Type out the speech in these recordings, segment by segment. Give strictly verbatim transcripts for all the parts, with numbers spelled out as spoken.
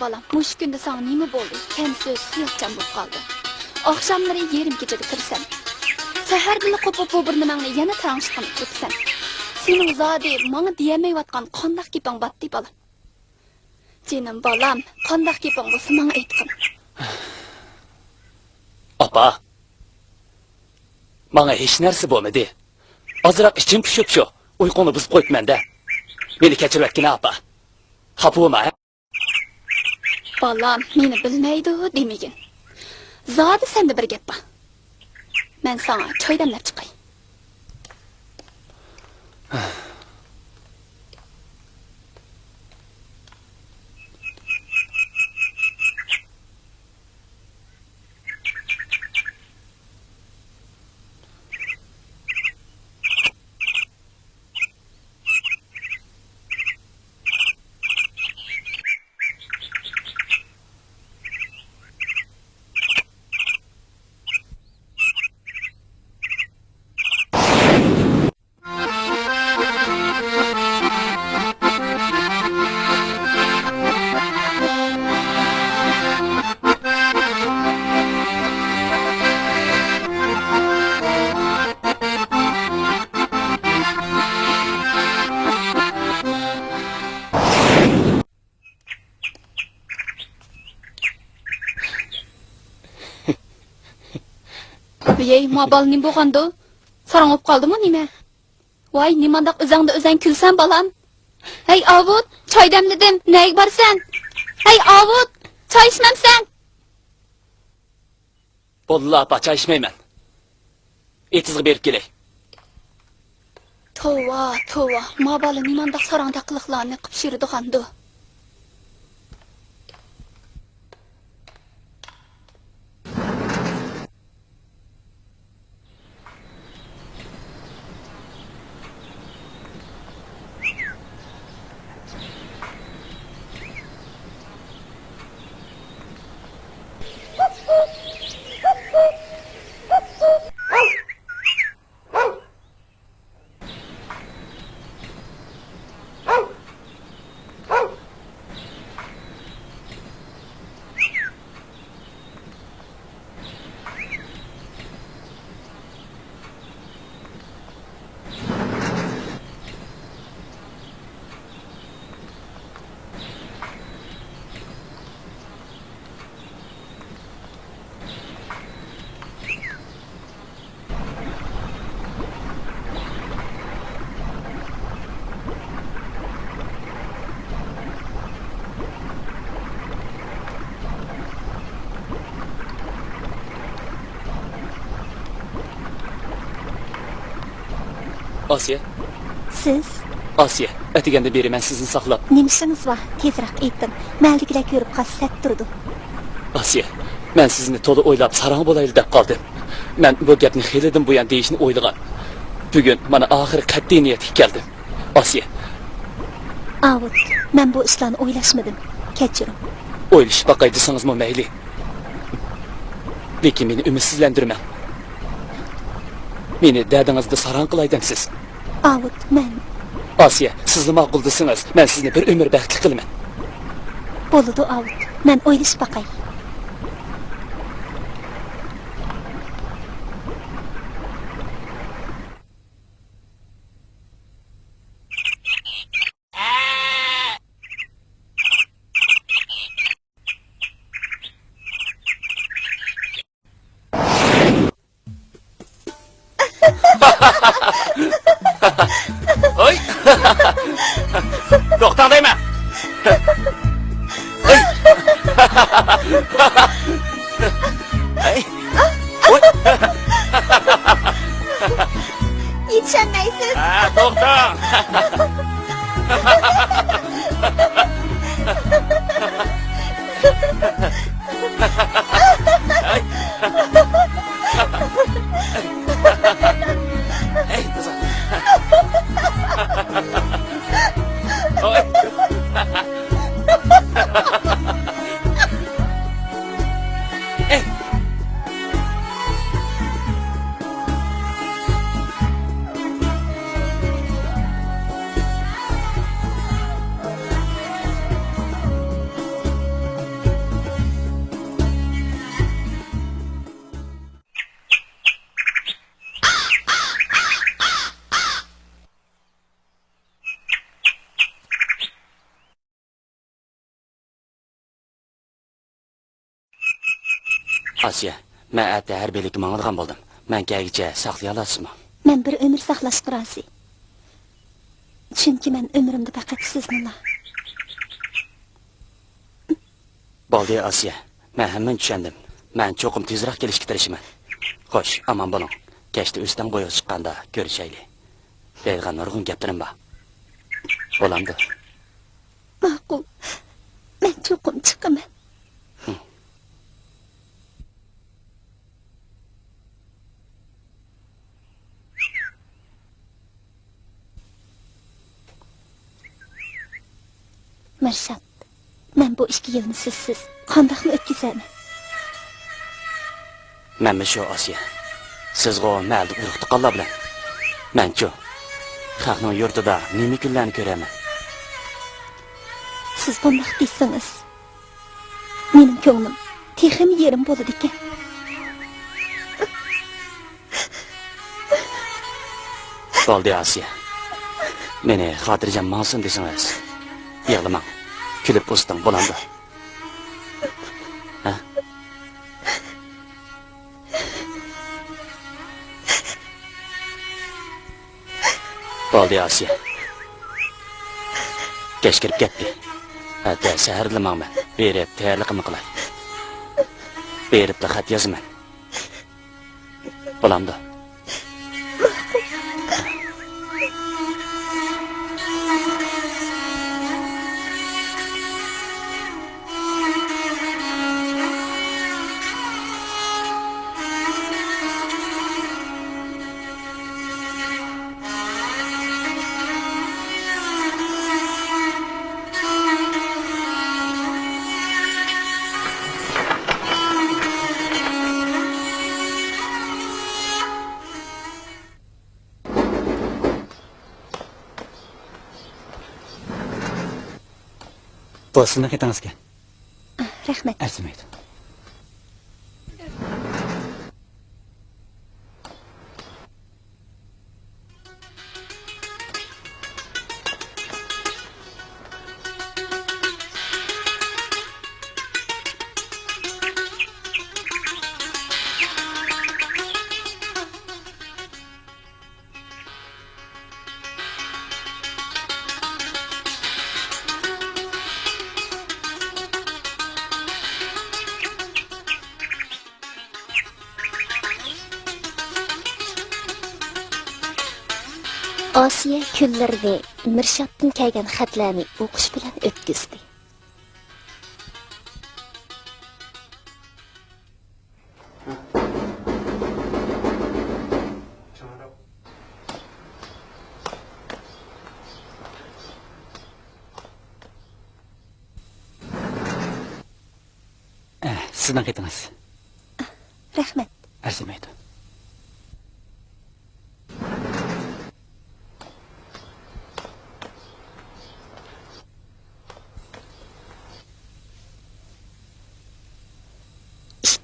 بالام، مۇشۇ كۈندە ساڭا نېمە بولدى؟ كەمسىز، خىيالچان بولۇپ قالدىڭ. ئاخشاملىرى يېرىم كېچىدە كىرىسەن. سەھەردىلا قوپۇپ بۇ بۇرنىمەڭنى يەنە تاراڭشىتقىنى تۇتىسەن. سېنىڭ زادى ماڭا دېيەلمەيۋاتقان قانداق گېپىڭ باتتى، بالام؟ جېنىم بالام، قانداق گېپىڭ بولسا ماڭا ئېيتقىن. ئاپا، ماڭا ھېچ نەرسە بولمىدى. ئازراق ئىچىم پۇشۇپ شۇ، ئۇيقۇڭنى بۇزۇپ قويۇپمەن-دە. مېنى كەچۈرۈۋەتكىنە، ئاپا. خاپا بولما، ھە؟ بالام، مېنى بىلمەيدۇ دېمىگىن. زادى سەندە بىر گەپ بار. مەن ساڭا چاي دەملەپ چىقاي. ۋىيەي، ما بالا نېمە بولغاندۇ؟ ساراڭ بولۇپ قالدىمۇ نېمە؟ ۋاي، نېمانداق ئۆزەڭدە ئۆزەڭ كۈلسەن، بالام؟ ھەي، ئاۋۇت، چاي دەملىدىم، نەگە بارىسەن؟ ھەي، ئاۋۇت، چاي ئىچمەمسەن؟ بولدىلا، ئاپا، چاي ئىچمەيمەن. ئېتىزغا بېرىپ كېلەي. توۋا، توۋا، ما بالا نېمانداق ساراڭدەك قىلىقلارنى قىلىپ يۈرىدىغاندۇ؟ ئاسىيە. سىز؟ ئاسىيە، ئەتىگەندىن بېرى مەن سىزنى ساقلاپ. نېمە ئىشىڭىز بار؟ تېزرەك ئېيتىڭ. مەھەللىدىكىلەر كۆرۈپ قالسا سەت تۇرىدۇ. ئاسىيە، مەن سىزنى تولا ئويلاپ ساراڭ بولايلى دەپ قالدىم. مەن بۇ گەپنى خېلىدىن بۇيان دېيىشنى ئويلىغان. بۈگۈن مانا ئاخىرى قەتئىي نىيەتكە كەلدىم. ئاسىيە. ئاۋۇت، مەن بۇ ئىشلارنى ئويلاشمىدىم. كەچۈرۈڭ. ئويلىشىپ باقاي دېسىڭىزمۇ مەيلى. لېكىن مېنى ئۈمىدسىزلەندۈرمەڭ. مېنى دەردىڭىزدە ساراڭ قىلاي دەمسىز؟ ئاۋۇت، مەن. ئاسىيە، سىزلا ماقۇل دېسىڭىز، مەن سىزنى بىر ئۆمۈر بەختلىك قىلىمەن. بولىدۇ، ئاۋۇت. مەن ئويلىشىپ باقاي. ھوي! توختاڭ دەيمەن! ھوي! ھەي! ھوي! يېتىشەلمەيسىز! ھە، توختاڭ! ئاسىيە، مەن ئەتە ھەربىيلىككە ماڭىدىغان بولدۇم. مەن كەلگۈچە ساقلىيالامسىزمۇ؟ مەن بىر ئۆمۈر ساقلاشقا رازى. چۈنكى مەن ئۆمرۈمدە پەقەت سىزنىلا. بولدى، ئاسىيە. مەن ھەممىنى چۈشەندىم. مەن چوقۇم تېزرەك كېلىشكە تىرىشىمەن. خوش، ئامان بولۇڭ. كەچتە ئۆستەڭ بويىغا چىققاندا كۆرۈشەيلى. دەيدىغان نۇرغۇن گەپلىرىم بار. بولامدۇ؟ ماقۇل. مەن چوقۇم چىقىمەن. مىرشات، مەن بۇ ئىككى يىلنى سىزسىز قانداقمۇ ئۆتكۈزەرمەن؟ مەنمۇ شۇ، ئاسىيە. سىزغۇ مەھەللىدە ئۇرۇق-تۇغقانلار بىلەن. مەنچۇ؟ خەقنىڭ يۇرتىدا نېمە كۈنلەرنى كۆرەرمەن؟ سىز بۇنداق دېسىڭىز، مېنىڭ كۆڭلۈم تېخىمۇ يېرىم بولىدىكەن. بولدى، ئاسىيە. مېنى خاتىرجەم ماڭسۇن دېسىڭىز، يىغلىماڭ. كۈلۈپ ئۇزىتىڭ، بولامدۇ؟ ھە؟ بولدى، ئاسىيە. كەچ كىرىپ كەتتى. ئەتە سەھەردىلا ماڭىمەن. بېرىپ تەييارلىقىمنى قىلاي. بېرىپلا خەت يازىمەن. بولامدۇ؟ بۇ سىزنىڭ خېتىڭىزكەن. رەھمەت. ئەرزىمەيدۇ. ئاسىيە كۈنلىرىنى مىرشاتتىن كەلگەن خەتلەرنى ئوقۇش بىلەن ئۆتكۈزدى. ئە، سىزنىڭ خېتىڭىز. رەھمەت. ئەرزىمەيدۇ.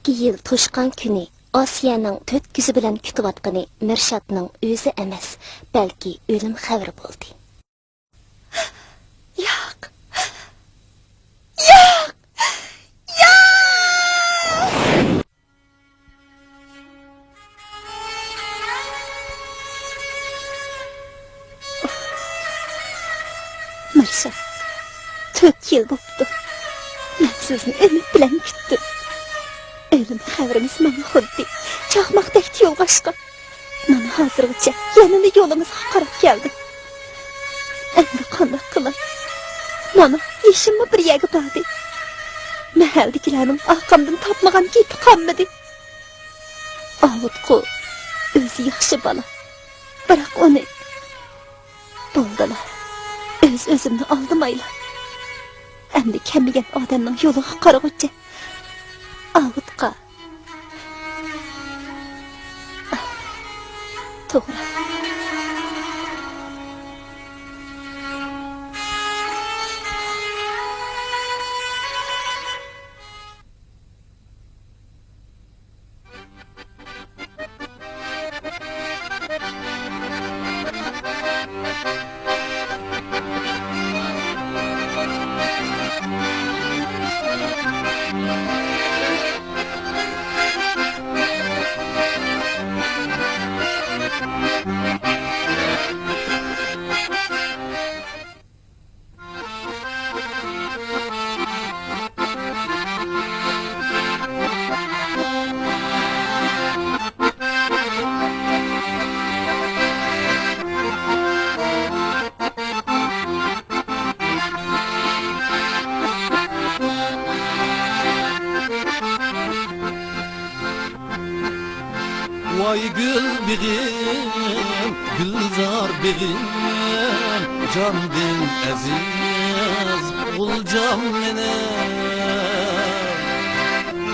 ئىككى يىل توشقان كۈنى ئاسىيەنىڭ تۆت كۆزى بىلەن كۈتۈۋاتقىنى مىرشاتنىڭ ئۆزى ئەمەس، بەلكى ئۆلۈم خەۋىرى بولدى. ياق! ياق! ياق! مىرشات، تۆت يىل بوپتۇ. مەن سىزنى ئۈمىد بىلەن كۈتتۈم. ئۆلۈم خەۋىرىڭىز ماڭا خۇددى چاقماقتەك تۇيۇلغاچقا، مانا ھازىرغىچە يەنىلا يولىڭىزغا قاراپ كەلدىم. ئەمدى قانداق قىلاي؟ مانا يېشىممۇ بىر يەرگە باردى. مەھەللىدىكىلەرنىڭ ئارقامدىن تاپمىغان گېپى قالمىدى. ئاۋۇتقۇ ئۆزى ياخشى بالا. بىراق ئۇنى بولدىلا، ئۆز-ئۆزۈمنى ئالدىمايلا. ئەمدى كەلمىگەن ئادەمنىڭ يولىغا قارىغۇچە ئاۋۇتقا. توغرا. ۋاي گۈل بېغىم، گۈلزار بېغىم، جاندىن ئەزىز غۇلجام مېنىڭ.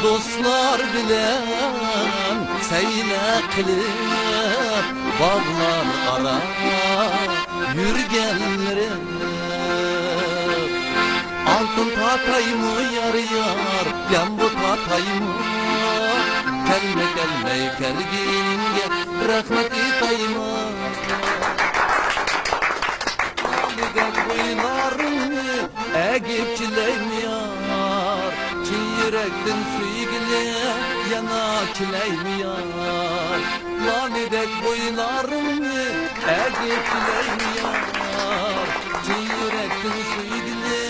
دوستلار بىلەن سەيلە قىلىپ، باغلار ئارا يۈرگەنلىرىم. ئالتۇن تارتايمۇ يار يار، يامبۇ تارتايمۇ؟ كەلمە كەلمەي كەلگىنىڭگە رەھمەت ئېيتايمۇ؟ لالىدەك بويلارنى ئەگىپ كېلەيمۇ يار؟ چىن يۈرەكتىن سۆيگىلى يەنە كېلەيمۇ يار؟ لالىدەك بويلارنى ئەگىپ كېلەيمۇ يار؟ چىن يۈرەكتىن سۆيگىلى.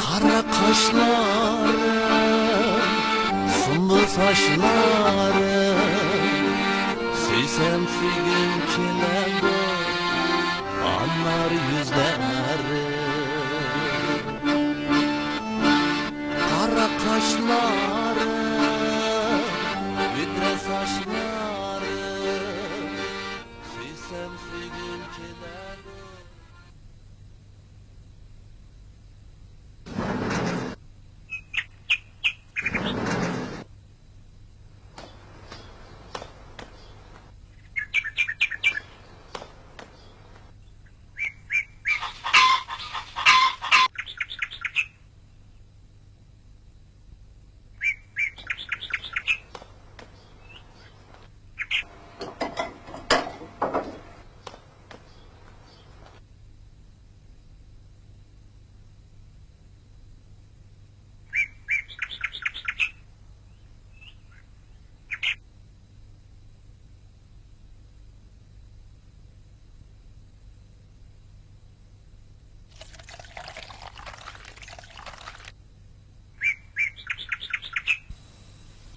قارا قاشلار، سۇمبۇل ساچلار، سۆيسەم سۆيگۈم كېلەدۇ، ئانار يۈزلەر. قارا قاشلار، بۈدرە ساچلار، سۆيسەم سۆيگۈم كېلەدۇ.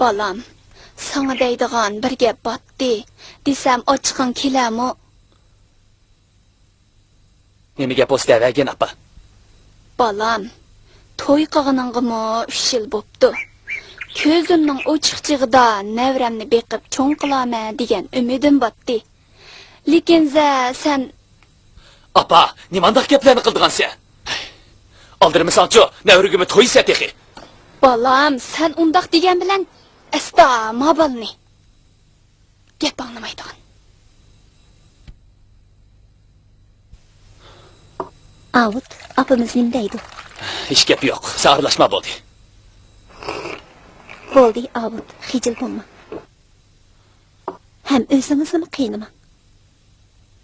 بالام، ساڭا دەيدىغان بىر گەپ باتتى، دېسەم ئاچچىقىڭ كېلەرمۇ؟ نېمە گەپ بولسا دەۋەرگىن، ئاپا. بالام، توي قىلغىنىڭغىمۇ ئۈچ يىل بوپتۇ. كۆزۈمنىڭ ئوچۇق چېغىدا نەۋرەمنى بېقىپ چوڭ قىلارمەن دېگەن ئۈمىدىم باتتى. لېكىن زە، سەن. ئاپا، نېمانداق گەپلەرنى قىلىدىغانسەن؟ ئالدىرىمىساڭچۇ، نەۋرىگىمۇ تويسە تېخى. بالام، سەن ئۇنداق دېگەن بىلەن ئەستا ما بالىنى. گەپ ئاڭلىمايدىغان. ئاۋۇت، ئاپىمىز نېمە دەيدۇ؟ ھېچ گەپ يوق، سەن ئارىلاشما بولدى. بولدى، ئاۋۇت، خىجىل بولما. ھەم ئۆزىڭىزنىمۇ قىينىماڭ.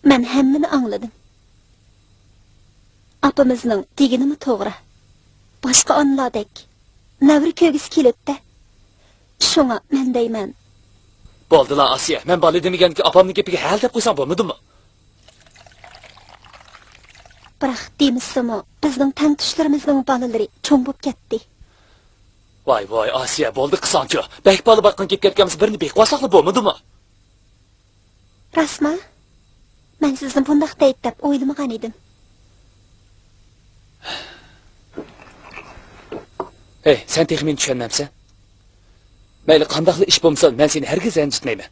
مەن ھەممىنى ئاڭلىدىم. ئاپىمىزنىڭ دېگىنىمۇ توغرا. باشقا ئانىلاردەك نەۋرە كۆرگۈسى كېلىدۇ-دە. شۇڭا مەن دەيمەن. بولدىلا، ئاسىيە، مەن بالا دېمىگەنكى ئاپامنىڭ گېپىگە ھەل دەپ قويساڭ بولمىدىمۇ؟ بىراق دېمىسىمۇ، بىزنىڭ تەڭتۇشلىرىمىزنىڭ بالىلىرى چوڭ بوپ كەتتى. ۋاي، ۋاي، ئاسىيە، بولدى قىلساڭچۇ. بەك بالا باققىن كېلىپ كەتكەنمىسە، بىرنى بېقىۋالساقلا بولمىدىمۇ؟ راستما؟ مەن سىزنى بۇنداق دەيدۇ دەپ ئويلىمىغان ئىدىم. ھەي، سەن تېخى مېنى چۈشەنمەمسەن؟ مەيلى قانداقلا ئىش بولمىسۇن، مەن سېنى ھەرگىز رەنجىتمەيمەن.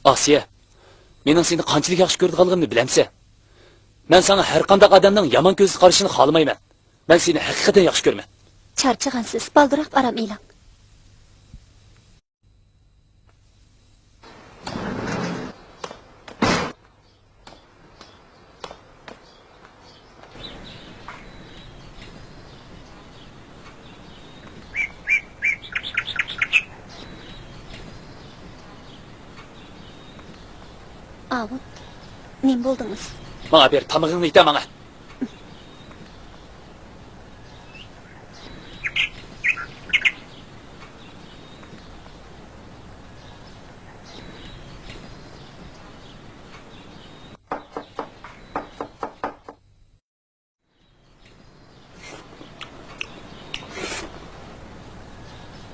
ئاسىيە، مېنىڭ سېنى قانچىلىك ياخشى كۆرىدىغانلىقىمنى بىلەمسەن؟ مەن ساڭا ھەرقانداق ئادەمنىڭ يامان كۆزدە قارىشىنى خالىمايمەن. مەن سېنى ھەقىقەتەن ياخشى كۆرىمەن. چارچىغانسىز، بالدۇرراق ئارام ئېلىڭ. ئاۋۇت، نېمە بولدىڭىز؟ ماڭا بېرىپ تامىقىڭنى ئېتە ماڭا.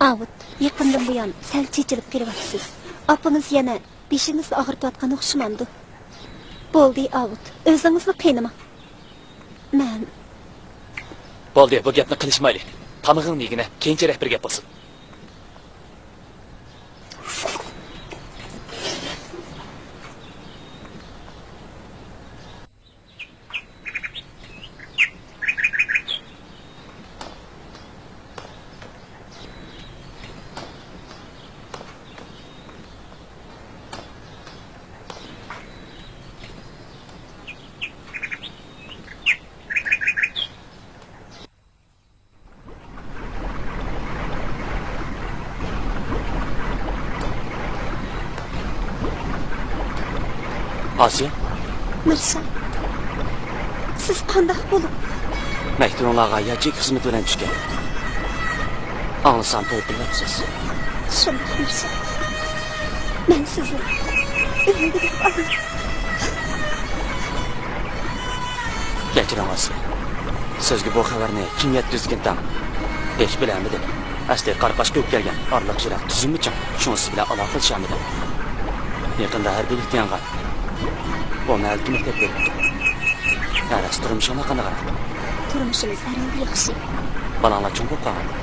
ئاۋۇت، يېقىندىن بۇيان سەل چېچىلىپ قېلىۋاتىسىز. ئاپىڭىز يەنە بېشىڭىزنى ئاغرىتىۋاتقان ئوخشىمامدۇ؟ بولدى، ئاۋۇت، ئۆزىڭىزنى قىينىماڭ. مەن. بولدى، بۇ گەپنى قىلىشمايلى. تامىقىڭنى يېگىنە، كېيىنچە رەھبەر گەپ بولسۇن. ئاسىيە؟ مىرسا، سىز قانداق بولۇپ؟ مەكتىۋىڭلارغا ياچېيكا خىزمىتى بىلەن چۈشكەن. ئاڭلىسام توۋا قىلىۋاتىسىز. شۇنداق، مىرسا. مەن سىزنى ئۆلدۈرۈپ ئالدىم. كەچۈرۈڭ، ئاسىيە. سىزگە بۇ خەۋەرنى كىم يەتكۈزدىكىن تاڭ؟ ھېچ بىلەلمىدىم. ئەسلى قاراقاشقا كۆپ كەلگەن ئارىلىق يىراق تۈزۈممۇ چىڭ، شۇڭا سىز بىلەن ئالاقىلىشالمىدىم. يېقىندا ھەربىيلىككە ياڭغان. بۇ مەھەللىدىكى مەكتەپكە ئۆتۈپتۇ. ھە، راست، تۇرمۇشۇڭلار قانداقراق؟ تۇرمۇشىمىز ھەر ھالدا ياخشى. بالاڭلار چوڭ بولۇپ قالغانمۇ؟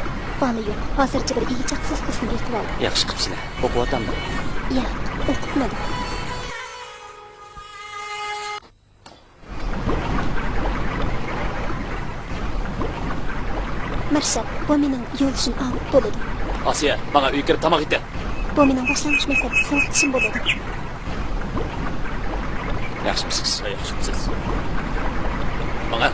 بالا يوق، ھازىرچە بىر ئىگە-چاقىسىز قىزنى بېقىۋالدىم. ياخشى قىپسىلە. ئوقۇۋاتامدۇ؟ ياق، ئوقۇتمىدىم. مىرشات، بۇ مېنىڭ يولدىشىم ئاۋۇت بولىدۇ. ئاسىيە، ماڭا ئۆيگە كىرىپ تاماق ئېتە. بۇ مېنىڭ باشلانغۇچ مەكتەپتىكى ساۋاقدىشىم بولىدۇ. ياخشىمۇسىز؟ ھە، ياخشىمۇسىز؟ ماڭا.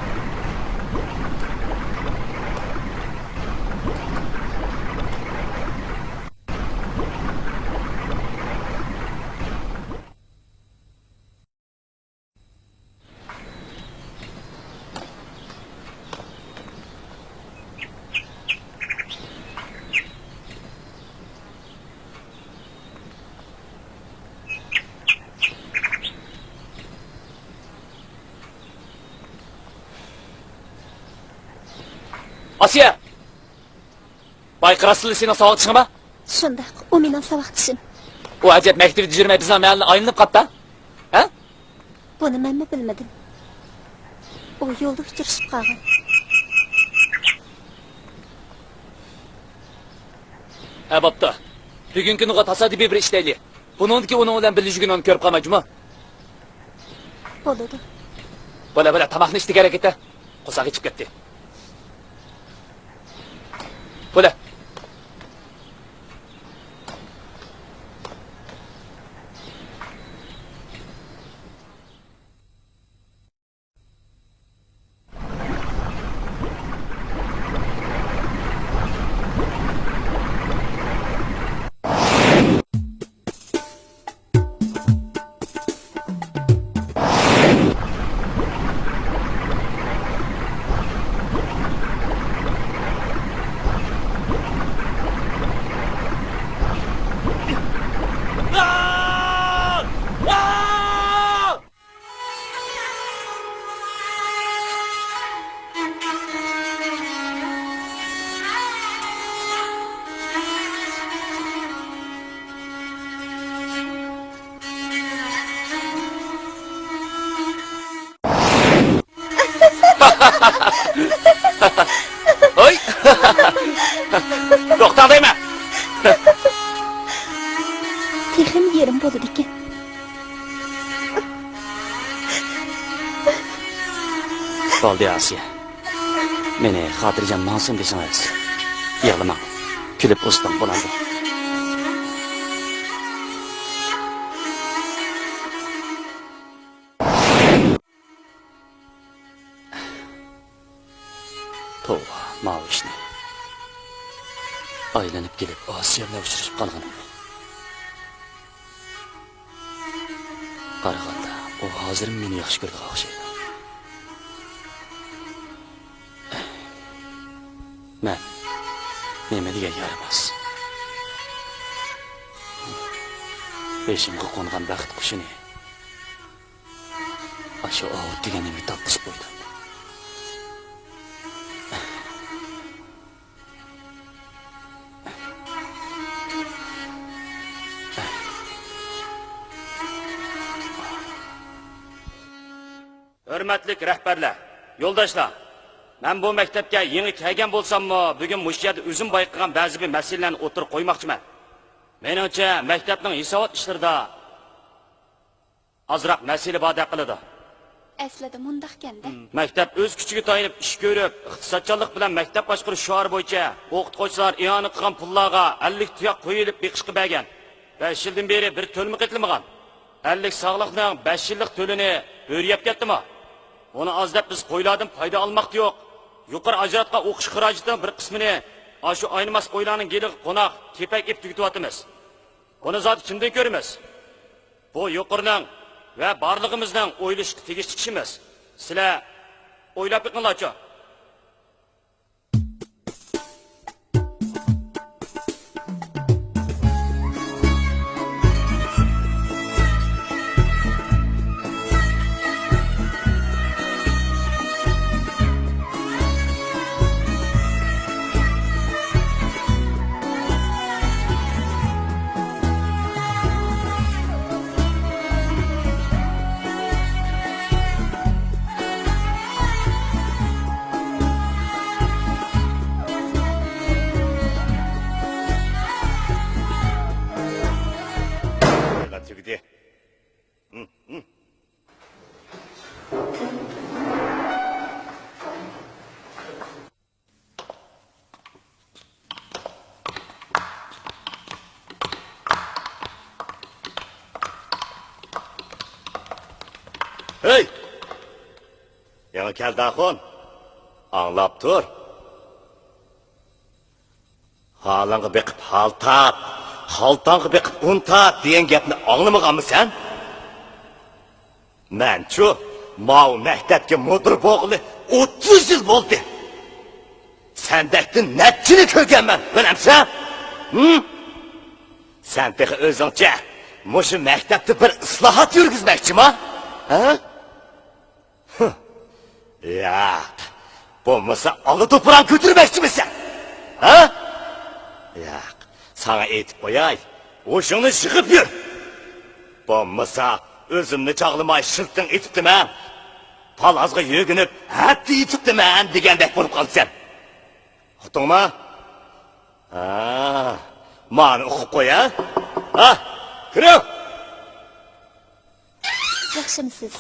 ئاسىيە! بايقى راستلا سېنىڭ ساۋاقدىشىڭمۇ؟ شۇنداق، ئۇ مېنىڭ ساۋاقدىشىم. ئۇ ئەجەب مەكتىپىدە يۈرمەي بىزنىڭ مەھەللىنى ئايلىنىپ قاپتۇ، ھە؟ بۇنى مەنمۇ بىلمىدىم. ئۇ يولدا ئۇچرىشىپ قالغان. ھە، بوپتۇ. بۈگۈنكى كۈنىگە تاسادىپىي بىر ئىش دەيلى. بۇنىڭدىكى ئۇنىڭ بىلەن بىللە يۈرگىنىڭنى كۆرۈپ قالماي جۇمۇ. بولىدۇ. بولە، بولە، تاماقنى ئىچتى كېرەك ئېتە. قورساق ئېچىپ كەتتى. بولە. ھوي! توختا دەيمەن! تېخىمۇ يېرىم بولىدىكەن. بولدى، ئاسىيە. مېنى خاتىرجەم ماڭسۇن دېسىڭىز، يىغلىماڭ. كۈلۈپ ئۇزىتىڭ، بولامدۇ؟ توۋا، ماۋۇ ئىشنى. ئايلىنىپ كېلىپ ئاسىيە بىلەن ئۇچرىشىپ قالغىنىم. قارىغاندا، ئۇ ھازىرمۇ مېنى ياخشى كۆرىدىغان ئوخشايدۇ. مەن نېمە دېگەن يارىماس. بېشىمغا قونغان بەخت قۇشىنى ئاشۇ ئاۋۇت دېگەن نېمىگە تارتقۇزۇپ قويدۇم. ھۆرمەتلىك رەھبەرلەر، يولداشلار، مەن بۇ مەكتەپكە يېڭى كەلگەن بولساممۇ، بۈگۈن مۇشۇ يەردە ئۆزۈم بايقىغان بەزى بىر مەسىلىلەرنى ئوتتۇرىغا قويماقچىمەن. مېنىڭچە، مەكتەپنىڭ ھېسابات ئىشلىرىدا ئازراق مەسىلە باردەك قىلىدۇ. ئەسلىدە مۇنداقكەن-دە. مەكتەپ ئۆز كۈچىگە تايىنىپ ئىش كۆرۈپ، ئىقتىسادچانلىق بىلەن مەكتەپ باشقۇرۇش شوئارى بويىچە ئوقۇتقۇچىلار ئىئانە قىلغان پۇللارغا ئەللىك تۇياق قوي ئېلىپ بېقىشقا بەرگەن. بەش يىلدىن بېرى بىر تۆلىمۇ قېتىلمىغان. ئەللىك ساغلىقنىڭ بەش يىللىق تۆلىنى بۆرە يەپ كەتتىما؟ ئۇنى ئاز دەپ بىز قويلاردىن پايدا ئالماقتا يوق. يۇقىرى ئاجراتقان ئوقۇش خىراجىتىنىڭ بىر قىسمىنى ئاشۇ ئاينىماس قويلارنىڭ گېلىغا قوناق، كېپەك ئېلىپ تۈگىتىۋاتىمىز. بۇنى زادى كىمدىن كۆرىمىز؟ بۇ يۇقىرىنىڭ ۋە بارلىقىمىزنىڭ ئويلىشىشقا تېگىشلىك ئىشىمىز. سىلەر ئويلاپ بېقىڭلارچۇ؟ تۈگىدى. ھەي! يېڭى كەلدى ئاخۇن. ئاڭلاپ تۇر. ھالىڭغا بېقىپ ھال تاپ، خالتاڭغا بېقىپ ئۇن تاپ دېگەن گەپنى ئاڭلىمىغانمۇ سەن؟ مەنچۇ، ماۋۇ مەكتەپكە مۇدىر بولغىلى ئوتتۇز يىل بولدى. سەندەكتىن نەچچىنى كۆرگەنمەن، بىلەمسەن؟ ھىم؟ سەن تېخى ئۆزۈڭچە مۇشۇ مەكتەپتە بىر ئىسلاھات يۈرگۈزمەكچىما؟ ھە؟ ھىم. ياق، بولمىسا ئالا توپىراڭ كۆتۈرمەكچىمىسەن؟ ھە؟ ياق، ساڭا ئېيتىپ قوياي، ھوشۇڭنى يىغىپ يۈر. بولمىسا ئۆزۈمنى چاغلىماي شىلتىڭ ئېتىپتىمەن، پالازغا يۆگىنىپ ھەپتە يېتىپتىمەن دېگەندەك بولۇپ قالىسەن. ئۇقتۇڭما؟ ھا، مانا ئۇقۇپ قوي، ھە؟ ھا، كىرىڭ! ياخشىمۇسىز؟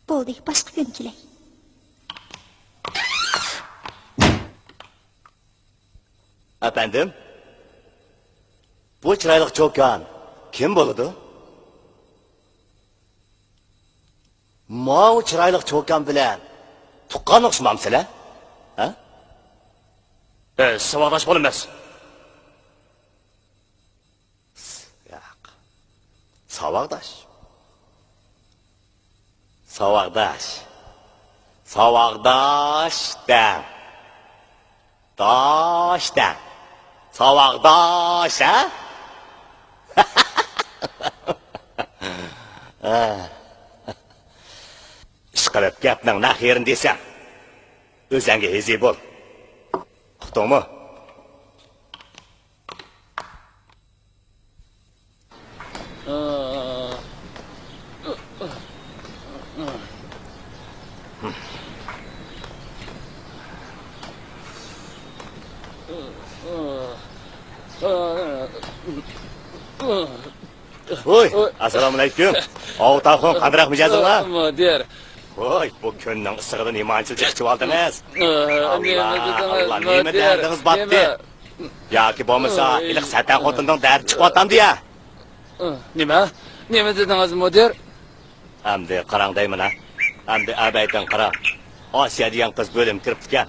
بولدى، باشقا كۈنى كېلەي. ئەپەندىم، بۇ چىرايلىق چوكان كىم بولىدۇ؟ ماۋۇ چىرايلىق چوكان بىلەن تۇغقان ئوخشىمامسىلەر؟ ھە؟ بىز ساۋاقداش بولىمىز. ياق. ساۋاقداش. ساۋاقداش. ساۋاقداش دەڭ. داش دەڭ. ساۋاقداش، ھە؟ ئىشقىلىپ گەپنىڭ نەق يېرىنى دېسەم، ئۆزەڭگە ھېزى بول. ئۇقتۇڭمۇ؟ ۋوي، ئەسسالامۇئەلەيكۇم. ئاۋۇ تاخۇن، قانداق مىجەزىڭلار؟ مۇدىر. ۋوي، بۇ كۈننىڭ ئىسسىقىدا نېمانچىلىك چىقىۋالدىڭىز؟ ئاللا، ئاللا، نېمە دەردىڭىز باتتى؟ ياكى بولمىسا، ھېلىقى سەتەن خوتۇننىڭ دەردى چىقىۋاتامدۇ يا؟ نېمە؟ نېمە دېدىڭىز، مۇدىر؟ ئەمدى قاراڭ دەيمەن ھە. ئەمدى ئەبەيتىڭ قاراڭ. ئاسىيە دېگەن قىز بۆلۈمگە كىرىپتىكەن.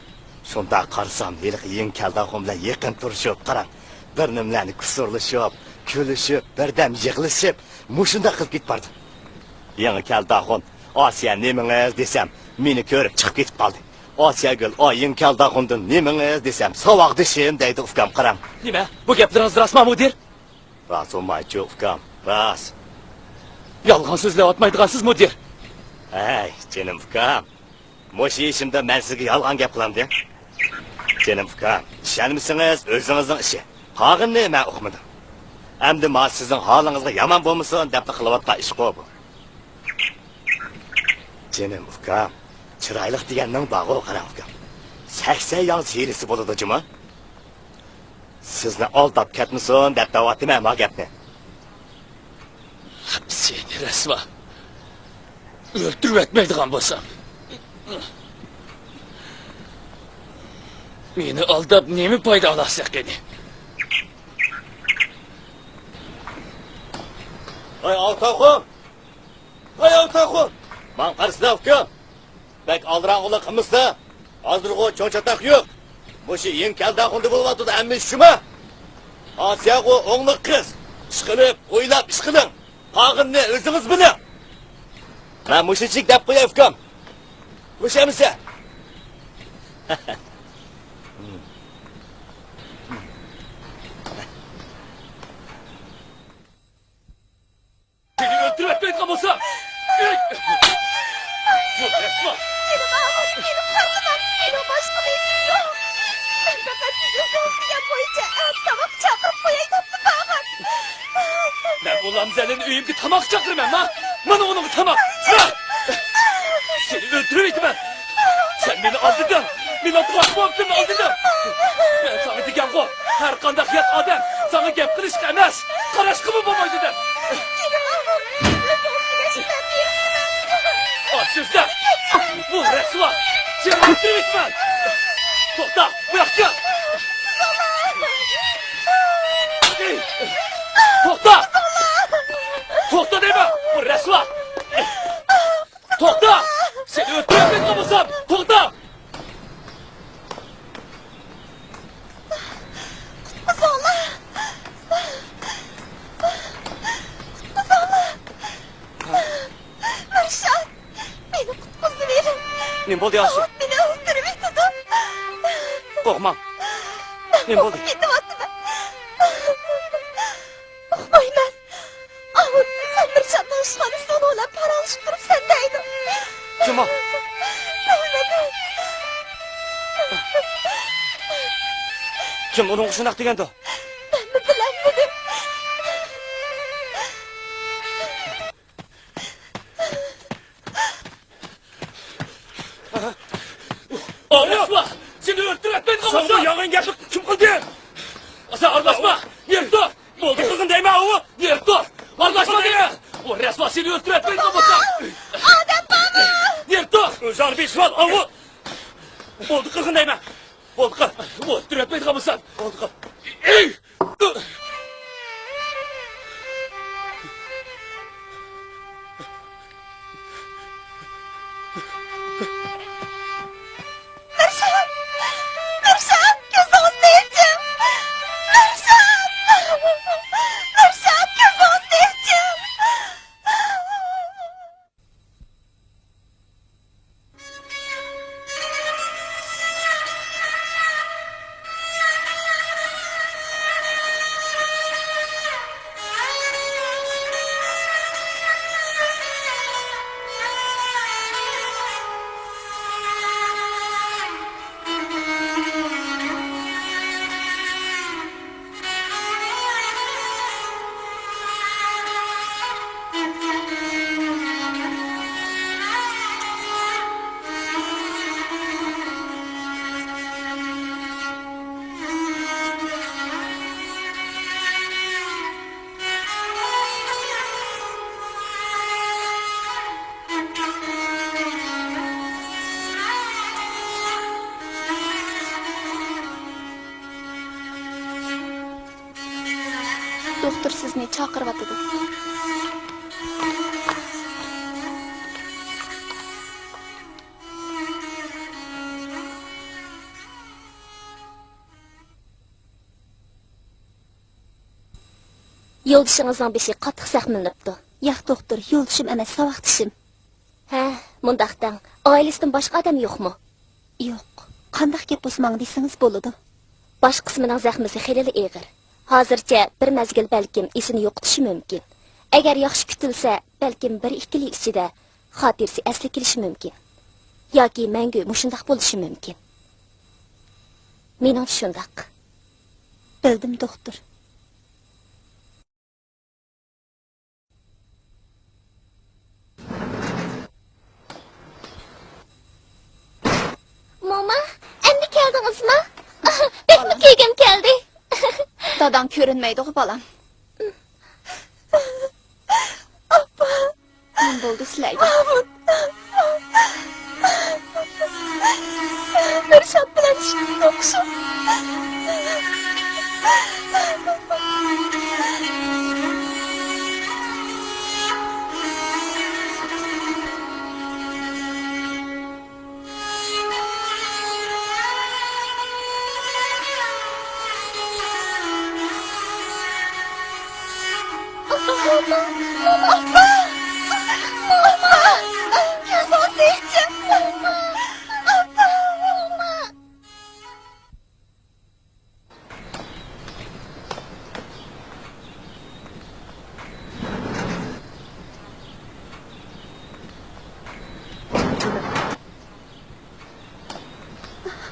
شۇنداق قارىسام، ھېلىقى يېڭى كەلدى ئاخۇن بىلەن يېقىن تۇرۇشۇپ، قاراڭ. بىر نېمىلەرنى كۇسۇرلىشىپ، كۈلۈشۈپ، بىردەم يىغلىشىپ، مۇشۇنداق قىلىپ كېتىپ باردى. يېڭى كەلدى ئاخۇن، ئاسىيە نېمىڭىز دېسەم، مېنى كۆرۈپ چىقىپ كېتىپ قالدى. ئاسىيەگۈل، ئا يېڭى كەلدى ئاخۇندىن نېمىڭىز دېسەم، ساۋاقدىشىم دەيدۇ ئۇكام، قاراڭ. نېمە؟ بۇ گەپلىرىڭىز راستمۇ، مۇدىر؟ راست بولمايچۇ ئۇكام، راست. يالغان سۆزلەۋاتمايدىغانسىز، مۇدىر. ھەي، جېنىم ئۇكام، مۇشۇ ئىشىمدا مەن سىزگە يالغان گەپ قىلامدىم؟ جېنىم ئۇكام، ئىشەنمىسىڭىز ئۆزىڭىزنىڭ ئىشى. قالغىنىنى مەن ئۇقمىدىم. ئەمدى ما سىزنىڭ ھالىڭىزغا يامان بولمىسۇن دەپلا قىلىۋاتقان ئىشقۇ بۇ. جېنىم ئۇكام، چىرايلىق دېگەننىڭ بارغۇ، قاراڭ ئۇكام. سەكسەن ياڭزا ھىيلىسى بولىدۇ جۇمۇ. سىزنى ئالداپ كەتمىسۇن دەپ دەۋاتىمەن ما گەپنى. سېنى رەسۋا ئۆلتۈرۈۋەتمەيدىغان بولسام، مېنى ئالداپ نېمە پايدا ئالارسەن قېنى؟ ۋاي ئالتاخۇن! ۋاي ئالتاخۇن! ماڭا قارىسىلا ئۇكام! بەك ئالدىراڭغۇلۇق قىلمىسا، ھازىرغۇ چوڭ چاتاق يوق. مۇشۇ يېڭى كەلدى ئاخۇندى بولۇۋاتىدۇ ھەممە ئىش شۇما. ئاسىياغۇ ئوڭلۇق قىز. ئىشقىلىپ، ئويلاپ ئىش قىلىڭ. قالغىنىنى ئۆزىڭىز بىلىڭ. مەن مۇشۇنچىلىك دەپ قوياي ئۇكام. مۇشۇ ئەمىسە. سېنى ئۆلتۈرۈۋەتمەيدىغان بولسام! ئۆي! بۇ رەسۋا! مېنىڭ ئاغرىپ، مېنىڭ قارىماق، مېنىڭ باشقا ئۆيۈم يوق. مەن پەقەت سىز ئۆزىڭىز دېگەن بويىچە ئەتە تاماق چاقىرىپ قوياي دەپلا بارغان. مەن ئۇ لامزەلىنى ئۆيۈمگە تاماق چاقىرىمەن ما؟ مانا ئۇنىڭغا تاماق! ھە! سېنى ئۆلتۈرۈۋېتىمەن! سەن مېنى ئالدىدىڭ! مېنىڭ تۇغقان بوۋامنى ئالدىدىڭ! مەن ساڭا دېگەنغۇ، ھەر قانداق يات ئادەم ساڭا گەپ قىلىشقا ئەمەس، قاراشقىمۇ بولمايدۇ دەپ! ئاز سۆزلە! بۇ رەسۋا! سېنى ئۆلتۈرۈۋېتىمەن! توختا! بۇياققا كەل! توختا! توختا دەيمەن! بۇ رەسۋا! توختا! سېنى ئۆلتۈرۈپ كەتكەن بولسام! توختا! قۇتقۇزۇڭلار! قۇتقۇزۇڭلار! مىرشات! مېنى قۇتقۇزۇۋېرىڭ! نېمە بولدى ياخشى؟ ئاۋۇ مېنى ئۆلتۈرۈۋېتىدۇ! قورقماڭ! نېمە بولدى؟ مەن قورقۇپ كېتىۋاتىمەن! ئۇقمايمەن! ئاۋۇ، سەن مىرشاتنىڭ ئىشخانىسىدا ئۇنىڭ بىلەن پاراڭلىشىپ تۇرۇپسەن دەيدۇ. كىم ئۇ؟ بىلمىدىم. كىم ئۇنىڭغا شۇنداق دېگەندۇ؟ مەنمۇ بىلەلمىدىم. ئارىلاشما! سېنى ئۆلتۈرۈۋەتمەيدىغان بولسا! ساڭا يالغان گەپنى كىم قىلدى؟ سەن ئارىلاشما! نېرى تۇر! بولدى قىلغىن دەيمەن ئۇ! نېرى تۇر! ئارىلاشما دەيمەن! ئۇ رەسۋا سېنى ئۆلتۈرۈۋەتمەيدىغان بولسا! ئادەم بارمۇ؟ نېرى تۇر! ئۆزۈڭنى بېسىۋال، ئاۋۇ! بولدى قىلغىن دەيمەن! بولدى قىل! ئۇ ئۆلتۈرۈۋەتمەيدىغان بولسا! بولدى قىل! ئەي! مىرشات! مىرشات، كۆزىڭىزنى ئېچىڭ! مىرشات! مىرشات، كۆزىڭىزنى ئېچىڭ! دوختۇر سىزنى چاقىرىۋاتىدۇ. يولدىشىڭىزنىڭ بېشى قاتتىق زەخىملىنىپتۇ. ياق، دوختۇر، يولدىشىم ئەمەس، ساۋاقدىشىم. ھە، مۇنداق دەڭ، ئائىلىسىدىن باشقا ئادەم يوقمۇ؟ يوق. قانداق گەپ بولسا ماڭا دېسىڭىز بولىدۇ. باش قىسمىنىڭ زەخمىسى خېلىلا ئېغىر. ھازىرچە بىر مەزگىل بەلكىم ئېسىنى يوقىتىشى مۈمكىن. ئەگەر ياخشى كۈتۈلسە، بەلكىم بىر ئىككى يىل ئىچىدە خاتىرىسى ئەسلىگە كېلىشى مۈمكىن. ياكى مەڭگۈ مۇشۇنداق بولۇشى مۈمكىن. مېنىڭچە شۇنداق. بىلدىم، دوختۇر. داداڭ كۆرۈنمەيدىغۇ، بالام. ئاپا! نېمە بولدى سىلەرگە؟ ئاۋۇت! مىرشات بىلەن ئىككىسى سوقۇشۇپ.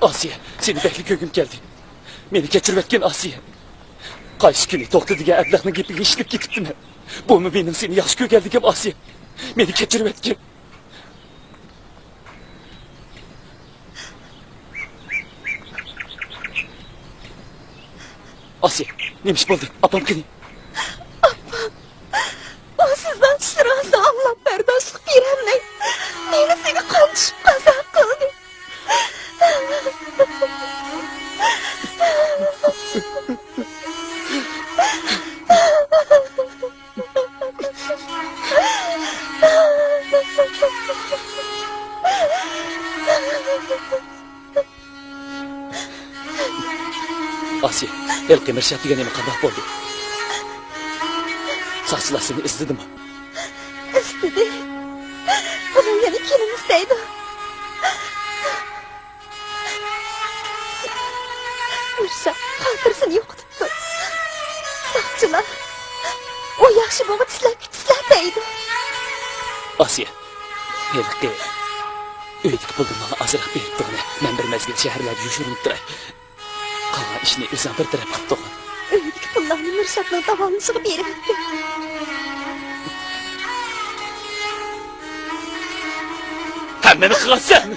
ئاسىيە، سېنى بەكلا كۆرگۈم كەلدى. مېنى كەچۈرۈۋەتكىن، ئاسىيە. قايسى كۈنى توختى دېگەن ئەبلەخنىڭ گېپىگە ئىشىنىپ كېتىپتىمەن. بۇمۇ مېنىڭ سېنى ياخشى كۆرگەنلىكىم، ئاسىيە. مېنى كەچۈرۈۋەتكىن. ئاسىيە، نېمە ئىش بولدى؟ ئاپام قېنى؟ ئاپام، ئۇ سىزنىڭ ئىشلىرىڭىزنى ئاڭلاپ بەرداشلىق بېرەلمەي، مېنى سېنى قامچىشىپ قازا قىلدى. ئاسىيە، ھېلىقى مىرشات دېگەن نېمە قانداق بولدى؟ ساقچىلار سېنى ئىزدىدىمۇ؟ ئىزدىدى. ئۇنىڭ يەنە كېلىمىز دەيدۇ. مىرشات خاتىرىسىنى يوقىتىپتۇ. ساقچىلار، ئۇ ياخشى بولغۇچە سىلەر كۈتسىلەر دەيدۇ. ئاسىيە، ھېلىقى ئۆيدىكى پۇلدىن ماڭا ئازراق بېرىپ تۇرغىنى، مەن بىر مەزگىل شەھەرلەردە يوشۇرۇنۇپ تۇراي. قالغان ئىشنى ئۆزۈڭ بىر تەرەپ قىلىپ تۇرغىن. ئۆيدىكى پۇللارنى مىرشاتنىڭ داۋالىنىشىغا بېرىۋەتتىم. ھەممىنى قىلغانسەن!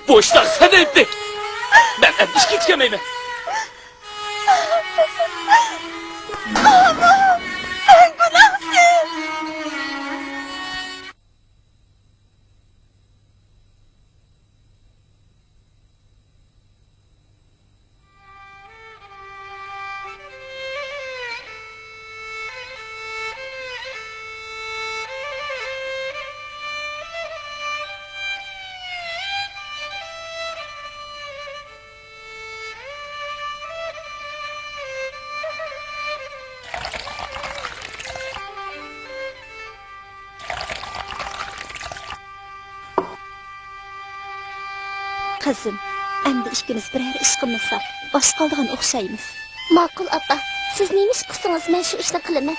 بۇ ئىشلار سەن ئەيىبلىك! مەن ئەمدى ئىشكە كەتمەيمەن! ئاۋۇ! سەن گۇناھسىز! قىزىم، ئەمدى ئىككىمىز بىرەر ئىش قىلمىساق، ئاچ قالىدىغان ئوخشايمىز. ماقۇل، ئاپا. سىز نېمە ئىش قىلسىڭىز، مەن شۇ ئىشنى قىلىمەن.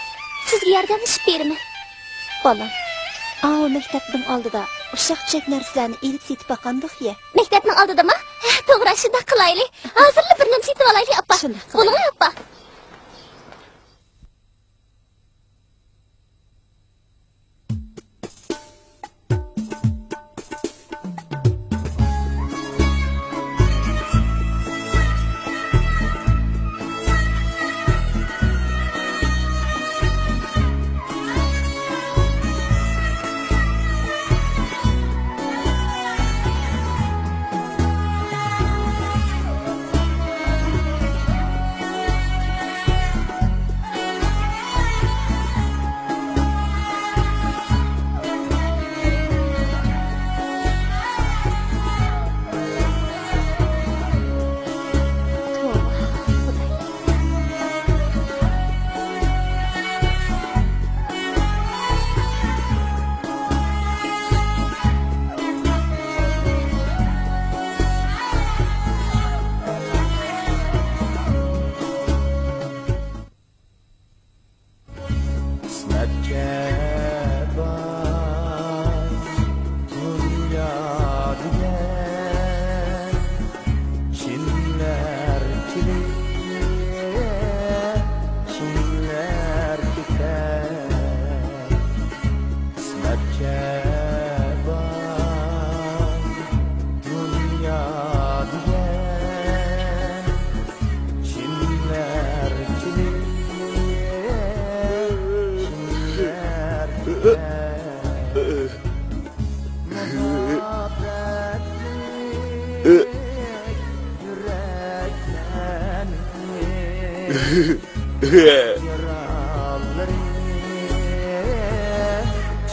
سىزگە ياردەملىشىپ بېرىمەن. بالام، ئاۋۇ مەكتەپنىڭ ئالدىدا ئۇششاق-چۈششەك نەرسىلەرنى ئېلىپ سېتىپ باقامدۇق يە؟ مەكتەپنىڭ ئالدىدىمۇ؟ ھە، توغرا، شۇنداق قىلايلى. ھازىرلا بىر نېمە سېتىۋالايلى، ئاپا. شۇنداق قىلايلى. بولۇڭلار، ئاپا.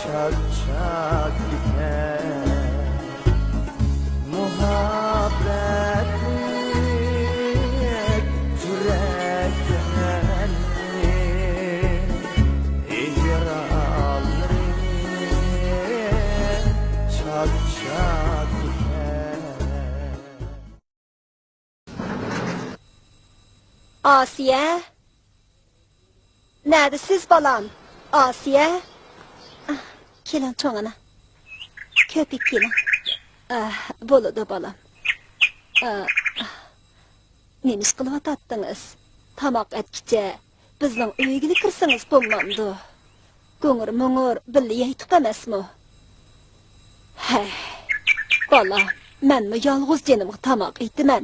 چاك چاك كېتەر. مۇھەببەتلىك يۈرەكلەرنى ھىجرانلىرى چاك چاك كېتەر. ئاسىيە! نەدىسىز، بالام؟ ئاسىيە! ئاھ، كېلىڭ، چوڭ ئانا. كۆپۈك كېلىڭ. ئاھ، بولىدۇ، بالام. ئاھ، ئاھ. نېمە ئىش قىلىۋاتاتتىڭىز؟ تاماق ئەتكىچە بىزنىڭ ئۆيگىلا كىرسىڭىز بولمامدۇ؟ گۇڭۇر مۇڭۇر بىللە يەيتتۇق ئەمەسمۇ؟ ھەي، بالا، مەنمۇ يالغۇز جېنىمغا تاماق ئېتىمەن.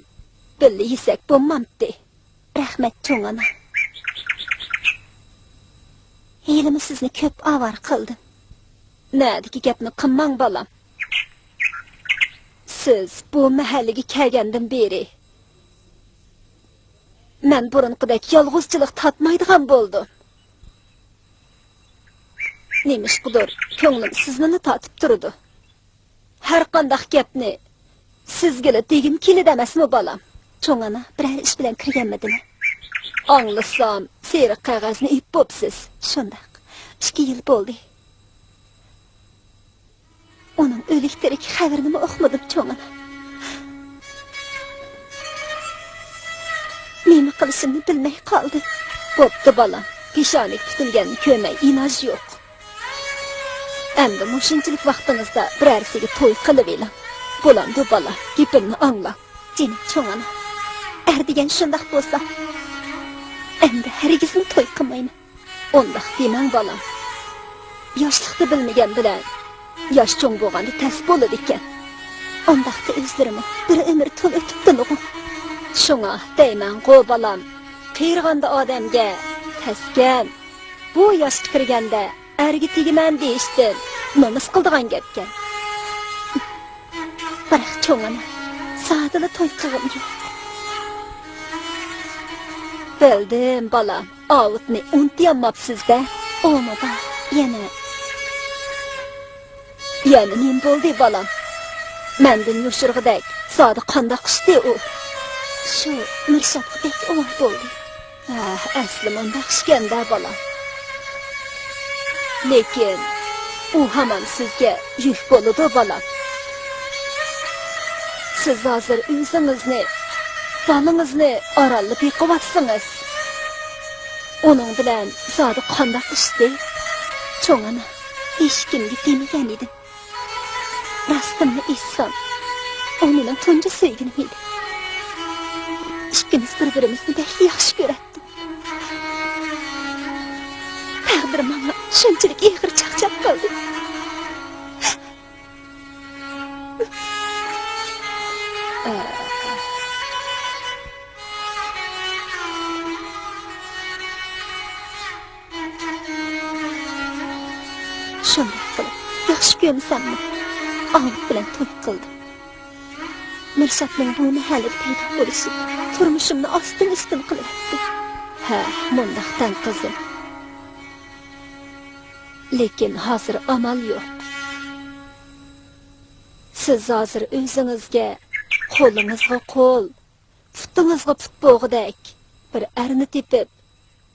بىللە يېسەك بولمامتى؟ رەھمەت، چوڭ ئانا. ھېلىمۇ سىزنى كۆپ ئاۋارە قىلدىم. نەدىكى گەپنى قىلماڭ، بالام. سىز بۇ مەھەللىگە كەلگەندىن بېرى، مەن بۇرۇنقىدەك يالغۇزچىلىق تارتمايدىغان بولدۇم. نېمىشقىدۇر، كۆڭلۈم سىزنىلا تارتىپ تۇرىدۇ. ھەر قانداق گەپنى سىزگىلا دېگۈم كېلىدۇ ئەمەسمۇ، بالام؟ چوڭ ئانا، بىرەر ئىش بىلەن كىرگەنمىدىلە؟ ئاڭلىسام، سېرىق قەغەزنى ئېلىپ بوپسىز. شۇنداق. ئىككى يىل بولدى. ئۇنىڭ ئۆلۈك تىرىك خەۋىرىنىمۇ ئۇقمىدىم، چوڭ ئانا. نېمە قىلىشىمنى بىلمەي قالدىم. بوپتۇ، بالام. پېشانىگە پۈتۈلگەننى كۆرمەي ئىلاج يوق. ئەمدى مۇشۇنچىلىك ۋاقتىڭىزدا بىرەرسىگە توي قىلىۋېلىڭ. بولامدۇ، بالام؟ گېپىمنى ئاڭلاڭ. جېنىم چوڭ ئانا، ئەر دېگەن شۇنداق بولسا، ئەمدى ھەرگىزمۇ توي قىلمايمەن. ئۇنداق دېمەڭ، بالام. ياشلىقتا بىلمىگەن بىلەن ياش چوڭ بولغاندا تەس بولىدىكەن. ئۇنداقتا ئۆزلىرىمۇ بىر ئۆمۈر تولا ئۆتۈپتۇ نۇغۇ. شۇڭا دەيمەنغۇ، بالام، قېرىغاندا ئادەمگە تەسكەن، بۇ ياشقا كىرگەندە ئەرگە تېگىمەن دېيىشتىن نومۇس قىلىدىغان گەپكەن. بىراق، چوڭ ئانا، زادىلا توي قىلغۇم يوق. بىلدىم، بالام. ئاۋۇتنى ئۇنتۇيالماپسىز-دە. ئۇمۇ بار، يەنە. يەنە نېمە بولدى، بالام؟ مەندىن يوشۇرغۇدەك زادى قانداق ئىشتى ئۇ؟ شۇ مىرشاتقا بەك ئاۋارە بولدى. ھە، ئەسلى مۇنداق ئىشكەن-دە، بالام. لېكىن ئۇ ھامان سىزگە يۈك بولىدۇ، بالام. سىز ھازىر ئۆزىڭىزنى، بالىڭىزنى ئارانلا بېقىۋاتىسىڭىز. ئۇنىڭ بىلەن زادى قانداق ئىشتى؟ چوڭ ئانا، ھېچكىمگە دېمىگەن ئىدىم. راستىمنى ئېيتسام، ئۇ مېنىڭ تۇنجى سۆيگىنىم ئىدى. ئىككىمىز بىر-بىرىمىزنى بەك ياخشى كۆرەتتۇق. تەقدىر ماڭا شۇنچىلىك ئېغىر چاقچاق قىلدى. شۇنداق قىلىپ، ياخشى كۆرمىسەممۇ، ئاۋۇت بىلەن توي قىلدىم. مىرشاتنىڭ بۇ مەھەللىدە پەيدا بولۇشى تۇرمۇشۇمنى ئاستىن-ئۈستۈن قىلىۋەتتى. ھە، مۇنداقتەن قىزىم. لېكىن ھازىر ئامال يوق. سىز ھازىر ئۆزىڭىزگە قولىڭىزغا قول، پۇتىڭىزغا پۇت بولغۇدەك بىر ئەرنى تېپىپ،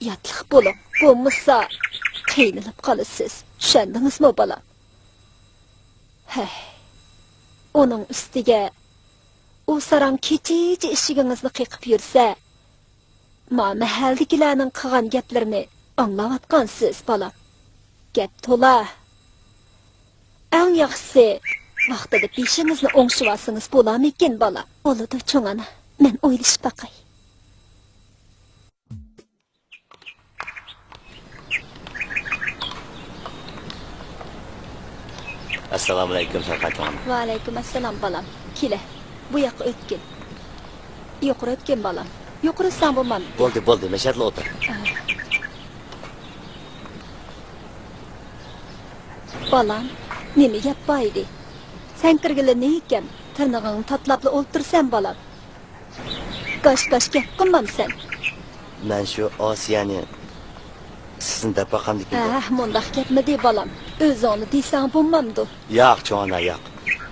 ياتلىق بولۇڭ. بولمىسا، قىينىلىپ قالىسىز. چۈشەندىڭىزمۇ، بالام؟ ھەي، ئۇنىڭ ئۈستىگە ئۇ ساراڭ كېچىچە ئىشىكىڭىزنى قېقىپ يۈرسە، ما مەھەللىدىكىلەرنىڭ قىلغان گەپلىرىنى ئاڭلاۋاتقانسىز، بالام. گەپ تولا. ئەڭ ياخشىسى، ۋاقتىدا بېشىڭىزنى ئوڭشىۋالسىڭىز بولامىكىن، بالام؟ بولىدۇ، چوڭ ئانا. مەن ئويلىشىپ باقاي. ئەسسالامۇئەلەيكۇم، سەرقەر چوڭ ئانا. ۋەئەلەيكۇم ئەسسالام، بالام. كېلە، بۇ ياققا ئۆتكىن. يۇقىرى ئۆتكىن، بالام. يۇقىرى ئۆتسەڭ بولمامدۇ؟ بولدى، بولدى، مەشەدىلا ئولتۇر. ئاھ. بالام، نېمە گەپ بار ئىدى؟ سەن كىرگىلى نېمىكەن؟ تىرنىقىڭنى تاتىلاپلا ئولتۇرىسەن، بالام. گاش-گاش گەپ قىلمامسەن؟ مەن شۇ ئاسىيەنى سىزنى دەپ باقامدىكىن دەپ. ھە، مۇنداق گەپمىدى، بالام؟ ئۆزۈڭنى دېسەڭ بولمامدۇ؟ ياق، چوڭ ئانا، ياق.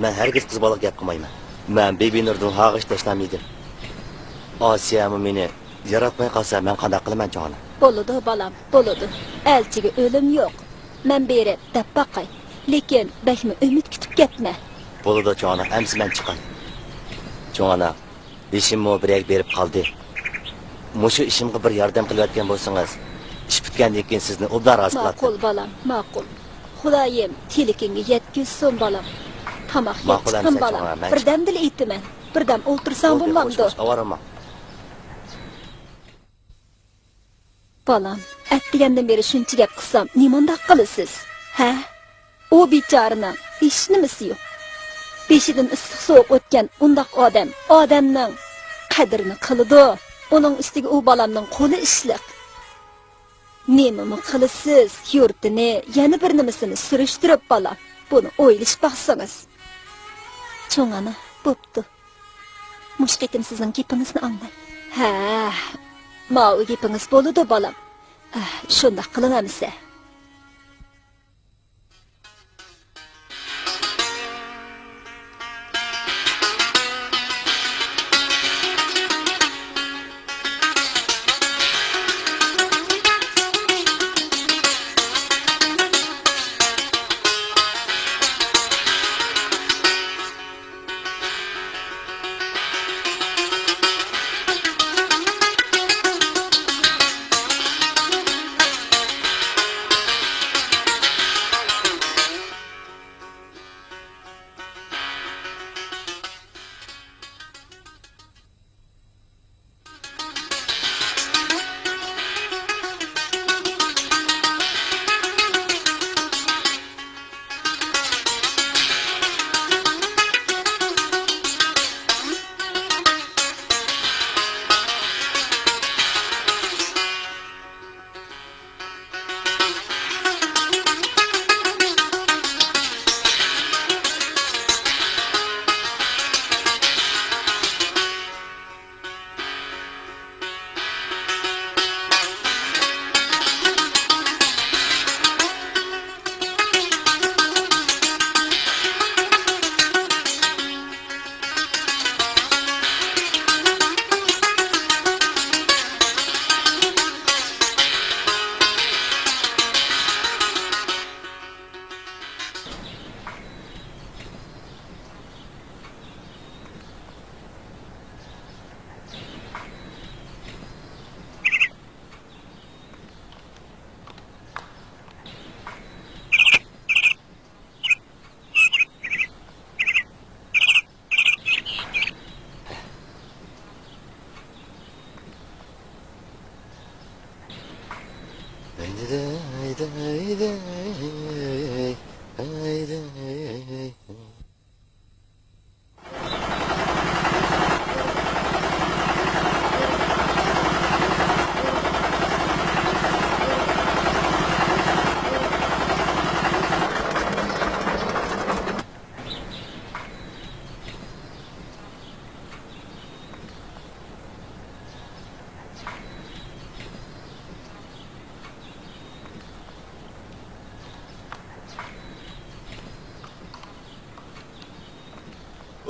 مەن ھەرگىز قىز بالىغا گەپ قىلمايمەن. مەن بىبىنۇردىن ھەرگىز تەشنام ئىدىم. ئاسىيەمۇ مېنى ياراتماي قالسا، مەن قانداق قىلىمەن، چوڭ ئانا؟ بولىدۇ، بالام، بولىدۇ. ئەلچىگە ئۆلۈم يوق. مەن بېرىپ دەپ باقاي. لېكىن بەكمۇ ئۈمىد كۈتۈپ كەتمە. بولىدۇ، چوڭ ئانا، ئەمسە مەن چىقاي. چوڭ ئانا، بېشىممۇ بىرەرگە بېرىپ قالدى. مۇشۇ ئىشىمغا بىر ياردەم قىلىۋەتكەن بولسىڭىز، ئىش پۈتكەندىن كېيىن سىزنى ئوبدان رازى قىلاتتىم. ماقۇل، بالام، ماقۇل. خۇدايىم تىلىكىڭگە يەتكۈزسۇن، بالام. تاماق يەپ چىققىن، بالام. ماقۇل ئەمىسە، چوڭ ئانا، مەن بىردەمدىلا ئېيتىمەن. بىردەم ئولتۇرساڭ بولدى، بولمامدۇ؟ خوش، خوش، ئاۋارىمەن. بالام، ئەتىگەندىن بېرى شۇنچە گەپ قىلسام، نېمانداق قىلىسىز؟ ھە؟ ئۇ بىچارىنىڭ ھېچنېمىسى يوق. بېشىدىن ئىسسىق-سوغۇق ئۆتكەن ئۇنداق ئادەم ئادەمنىڭ قەدرىنى قىلىدۇ. ئۇنىڭ ئۈستىگە ئۇ بالامنىڭ قولى ئىشلىق. نېمىمۇ قىلىسىز، يۇرتىنى، يەنە بىر نېمىسىنى سۈرۈشتۈرۈپ، بالام. بۇنى ئويلىشىپ باقسىڭىز. چوڭ ئانا، بوپتۇ. مۇشۇ قېتىم سىزنىڭ گېپىڭىزنى ئاڭلاي. ھە، ماۋۇ گېپىڭىز بولىدۇ، بالام. ھە، شۇنداق قىلىڭ ئەمىسە.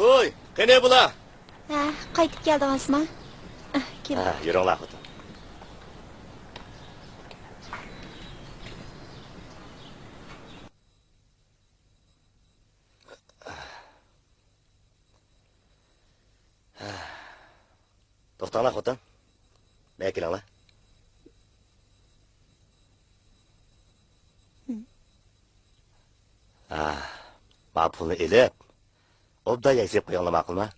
ۋوي، قېنى بۇلار؟ ھە، قايتىپ كەلدىڭىزما؟ ئەھ، كېلىڭ. ھە، يۈرۈڭلار، خوتۇن. توختاڭلار، خوتۇن. مانا كېلىڭلار. ھە، مانا پۇلنى ئېلىپ، ئوبدان يەكسىيىپ قويۇڭلار، ماقۇلمۇ؟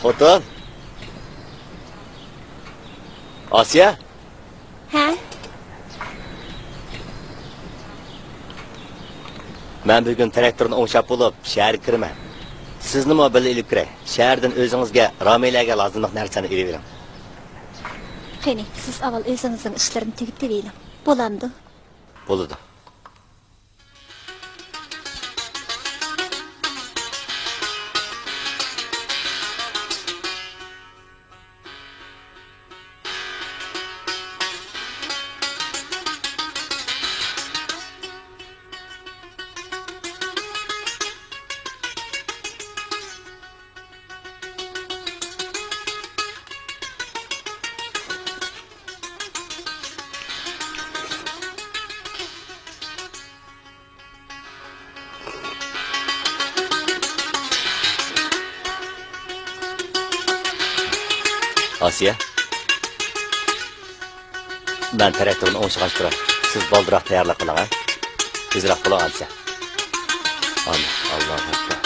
خوتۇن. ئاسىيە. ھە؟ مەن بۈگۈن تىراكتورنى ئوڭشاپ بولۇپ، شەھەرگە كىرىمەن. سىزنىمۇ بىللە ئېلىپ كىرەي. شەھەردىن ئۆزىڭىزگە، رامىيەگە لازىملىق نەرسىلەرنى ئېلىۋېلىڭ. قېنى، سىز ئاۋۋال ئۆزىڭىزنىڭ ئىشلىرىنى تۈگىتىۋېلىڭ. بولامدۇ؟ بولىدۇ. ئاسىيە، مەن تىراكتورنى ئوڭشىغاچ تۇراي. سىز بالدۇرراق تەييارلىق قىلىڭ، ھە؟ تېزرەك بولۇڭ، ئاسىيە. ئامىن. ئاللاھۇ ئەكبەر.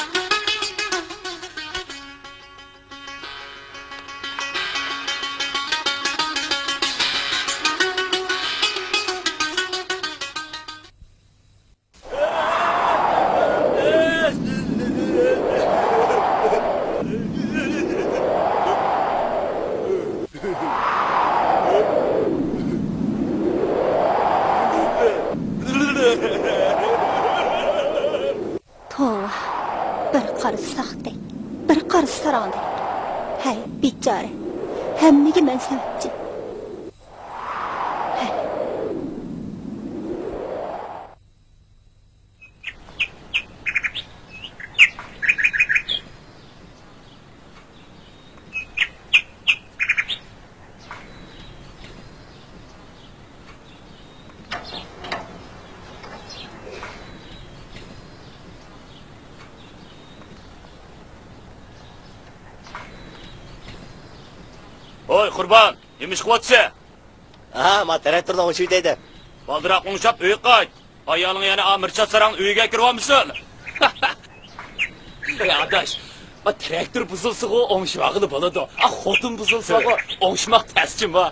توۋا، بىر قارا ساختەك، بىر قارا ساراڭدەك. ھەي، بىچارە، ھەممىگە مەن سەۋەبچى. ھەي. ھوي، قۇربان، نېمە ئىش قىلىۋاتىسەن؟ ھا، ما تىراكتورنى ئوڭشىۋېتەي دەپ. بالدۇراق ئوڭشاپ ئۆيگە قايت. ئايالىڭ يەنە ئا مىرچات ساراڭنىڭ ئۆيىگە كىرىۋالمىسۇن. ئەي ئاداش، ما تىراكتور بۇزۇلسىغۇ ئوڭشىۋالغىلى بولىدۇ. ئا خوتۇن بۇزۇلسىغۇ ئوڭشىماق تەسچىمۇ؟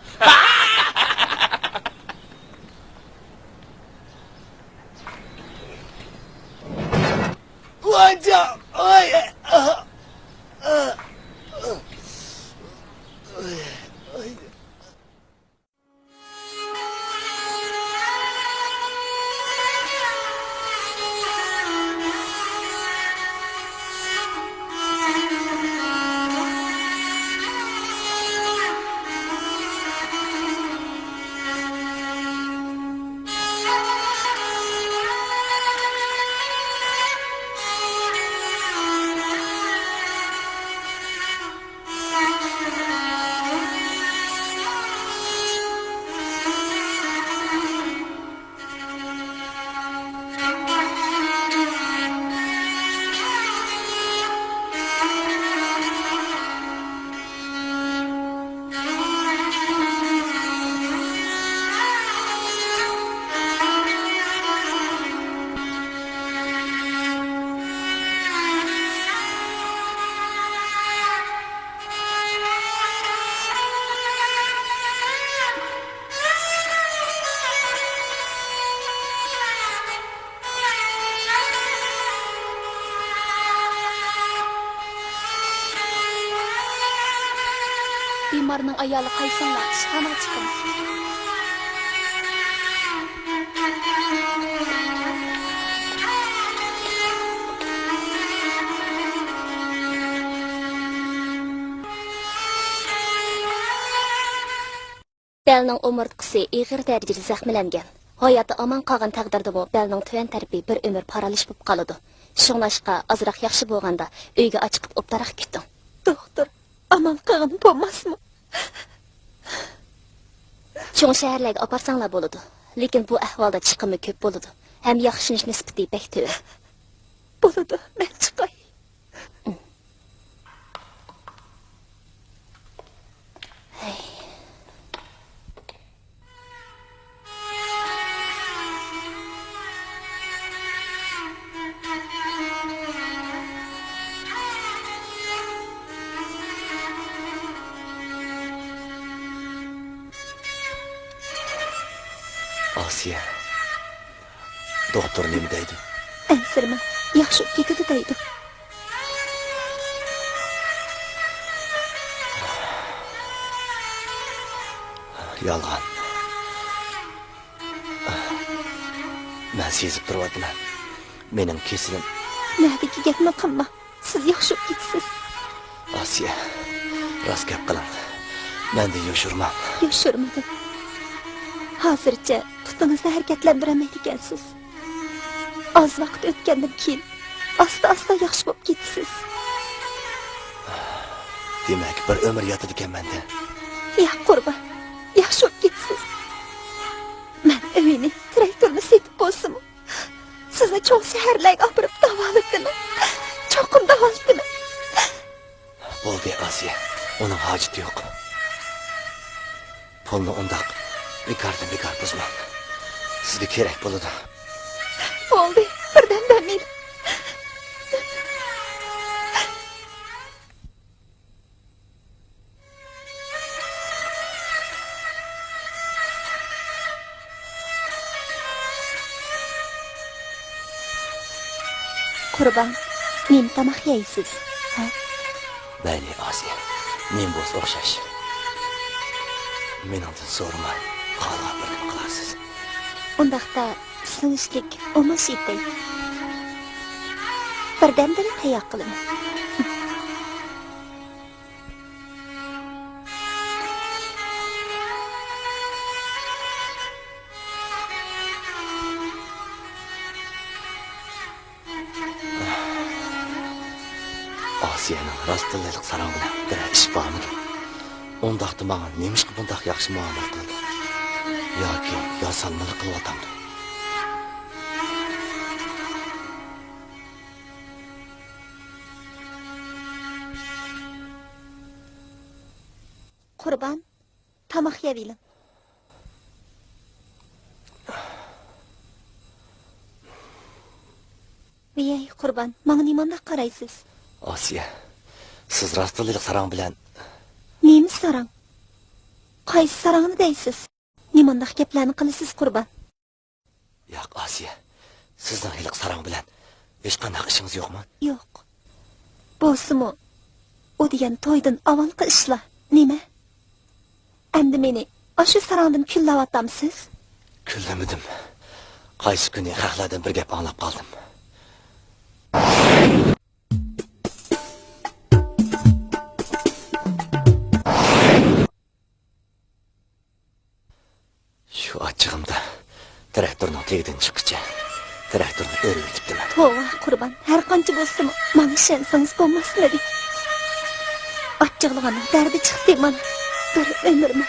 ۋاجا! ئاي! بىمارنىڭ ئايالى قايسىڭلار، ئىشخانىغا چىقىڭ. بەلنىڭ ئومۇرتقىسى ئېغىر دەرىجىدە زەخىملەنگەن. ھاياتى ئامان قالغان تەقدىردىمۇ بەلنىڭ تۆۋەن تەرىپى بىر ئۆمۈر پارالىچ بولۇپ قالىدۇ. شۇڭلاشقا ئازراق ياخشى بولغاندا ئۆيگە ئاچىقىپ ئوبدانراق كۈتۈڭ. دوختۇر، ئامان قالغىنى بولماسمۇ؟ چوڭ شەھەرلەرگە ئاپارساڭلار بولىدۇ. لېكىن بۇ ئەھۋالدا چىقىممۇ كۆپ بولىدۇ. ھەم ياخشىلىنىش نىسبىتى بەك تۆۋەن. بولىدۇ، مەن چىقاي. ئاسىيە، دوختۇر نېمە دەيدۇ؟ ئەنسىرىمە، ياخشى بولۇپ كېتىدۇ دەيدۇ. يالغان. مەن سېزىپ تۇرۇۋاتىمەن. مېنىڭ كېسىلىم. نەدىكى گەپنى قىلما. سىز ياخشى بولۇپ كېتىسىز. ئاسىيە، راست گەپ قىلىڭ. مەندىن يوشۇرماڭ. يوشۇرمىدىم. ھازىرچە پۇتىڭىزنى ھەرىكەتلەندۈرەلمەيدىكەنسىز. ئاز ۋاقىت ئۆتكەندىن كېيىن ئاستا-ئاستا ياخشى بولۇپ كېتىسىز. دېمەك، بىر ئۆمۈر ياتىدىكەن مەندە. ياق، قۇربان، ياخشى بولۇپ كېتىسىز. مەن ئۆينى، تىراكتورنى سېتىپ بولسىمۇ، سىزنى چوڭ شەھەرلەرگە ئاپىرىپ داۋالىتىمەن. چوقۇم داۋالىتىمەن. بولدى، ئاسىيە، ئۇنىڭ ھاجىتى يوق. پۇلنى ئۇنداق بىكاردىن بىكار بۇزماڭ. سىزگە كېرەك بولىدۇ. بولدى، بىردەم دەم ئېلىڭ. قۇربان، نېمە تاماق يەيسىز؟ ھە؟ مەيلى، ئاسىيە. نېمە بولسا ئوخشاش. مېنىڭدىن سورىماي، خالىغان بىر نېمە قىلارسىز. ئۇنداقتا سىڭىشلىك ئۇماش ئېتەي. بىردەمدىلا تەييار قىلىمەن. ئاسىيەنىڭ راستتىنلا ھېلىقى ساراڭ بىلەن بىرەر ئىشى بارمىدى؟ ئۇنداقتا ماڭا نېمىشقا بۇنداق ياخشى مۇئامىلە قىلىدۇ؟ ياكى ياسالمىلىق قىلىۋاتامدۇ؟ قۇربان، تاماق يەۋېلىڭ. ۋىيەي، قۇربان، ماڭا نېمانداق قارايسىز؟ ئاسىيە، سىز راستتىنلا ھېلىقى ساراڭ بىلەن. نېمە ساراڭ؟ قايسى ساراڭنى دەيسىز؟ نېمانداق گەپلەرنى قىلىسىز، قۇربان؟ ياق، ئاسىيە، سىزنىڭ ھېلىقى ساراڭ بىلەن ھېچقانداق ئىشىڭىز يوقمۇ؟ يوق. بولسىمۇ، ئۇ دېگەن تويدىن ئاۋۋالقى ئىشلار. نېمە؟ ئەمدى مېنى ئاشۇ ساراڭدىن كۈنلەۋاتامسىز؟ كۈنلىمىدىم. قايسى كۈنى خەقلەردىن بىر گەپ ئاڭلاپ قالدىم. شۇ ئاچچىقىمدا تىراكتورنىڭ تېگىدىن چىققىچە تىراكتورنى ئۆرۈۋېتىپتىمەن. توۋا، قۇربان، ھەر قانچە بولسىمۇ، ماڭا ئىشەنسىڭىز بولماسمىدى؟ ئاچچىقلىغاننىڭ دەردى چىقتى مانا. بىر ئۆمۈرمۇ.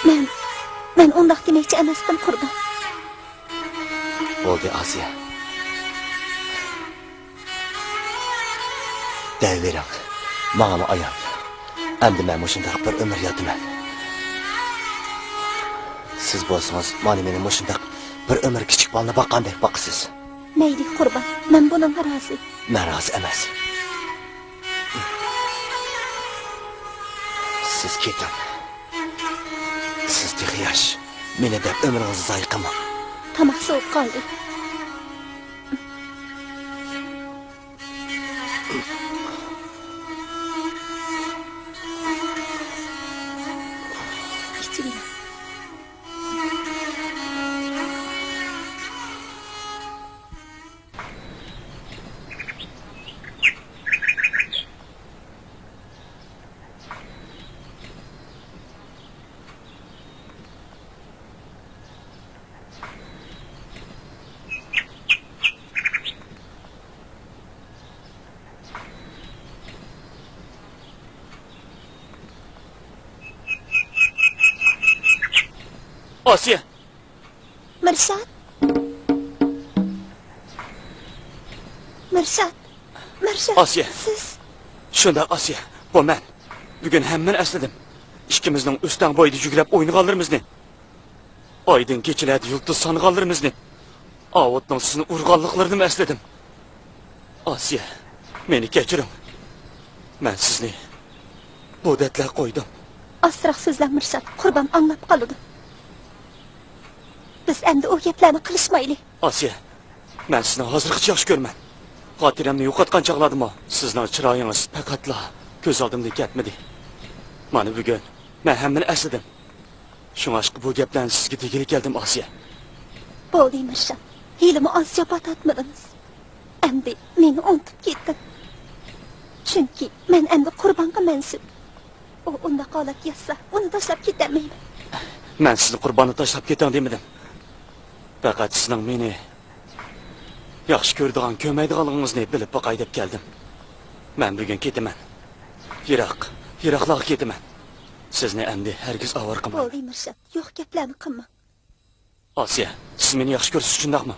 مەن، مەن ئۇنداق دېمەكچى ئەمەستىم، قۇربان. بولدى، ئاسىيە. دەۋېرىڭ، ماڭىمۇ ئايان. ئەمدى مەن مۇشۇنداق بىر ئۆمۈر ياتىمەن. سىز بولسىڭىز، مانا مېنى مۇشۇنداق بىر ئۆمۈر كىچىك بالىنى باققاندەك باقىسىز. مەيلى، قۇربان، مەن بۇنىڭغا رازى. مەن رازى ئەمەس. سىز كېتىڭ. سىز تېخى ياش. مېنى دەپ ئۆمرىڭىزنى زايە قىلماڭ. تاماق سوۋۇپ قالدى. ئىچىمدە. ئاسىيە! مىرشات! مىرشات! مىرشات! ئاسىيە! سىز! شۇنداق، ئاسىيە، بۇ مەن. بۈگۈن ھەممىنى ئەسلىدىم. ئىككىمىزنىڭ ئۆستەڭ بويىدا يۈگرەپ ئوينىغانلىرىمىزنى، ئايدىڭ كېچىلەردە يۇلتۇز سانىغانلىرىمىزنى، ئاۋۇتنىڭ سىزنى ئۇرغانلىقلىرىنىمۇ ئەسلىدىم. ئاسىيە، مېنى كەچۈرۈڭ. مەن سىزنى بۇ دەردلەرگە قويدۇم. ئاستىراق سۆزلە، مىرشات. قۇربان ئاڭلاپ قالىدۇ. بىز ئەمدى ئۇ گەپلەرنى قىلىشمايلى. ئاسىيە، مەن سىزنى ھازىرغىچە ياخشى كۆرىمەن. خاتىرەمنى يوقاتقان چاغلاردىمۇ سىزنىڭ چىرايىڭىز پەقەتلا كۆز ئالدىمدىن كەتمىدى. مانا بۈگۈن مەن ھەممىنى ئەسلىدىم. شۇڭلاشقا بۇ گەپلەرنى سىزگە دېگىلى كەلدىم، ئاسىيە. بولدى، مىرشات. ھېلىمۇ ئاز جاپا تارتمىدىڭىز. ئەمدى مېنى ئۇنتۇپ كېتىڭ. چۈنكى مەن ئەمدى قۇربانغا مەنسۇپ. ئۇ ئۇنداق ھالەتكە يەتسە، ئۇنى تاشلاپ كېتەلمەيمەن. مەن سىزنى قۇرباننى تاشلاپ كېتىڭ دېمىدىم. پەقەت سىزنىڭ مېنى ياخشى كۆرىدىغان، كۆرمەيدىغانلىقىڭىزنى بىلىپ باقاي دەپ كەلدىم. مەن بۈگۈن كېتىمەن. يىراق، يىراقلارغا كېتىمەن. سىزنى ئەمدى ھەرگىز ئاۋارە قىلمايمەن. بولدى، مىرشات، يوق گەپلەرنى قىلماڭ. ئاسىيە، سىز مېنى ياخشى كۆرىسىز، شۇنداقمۇ؟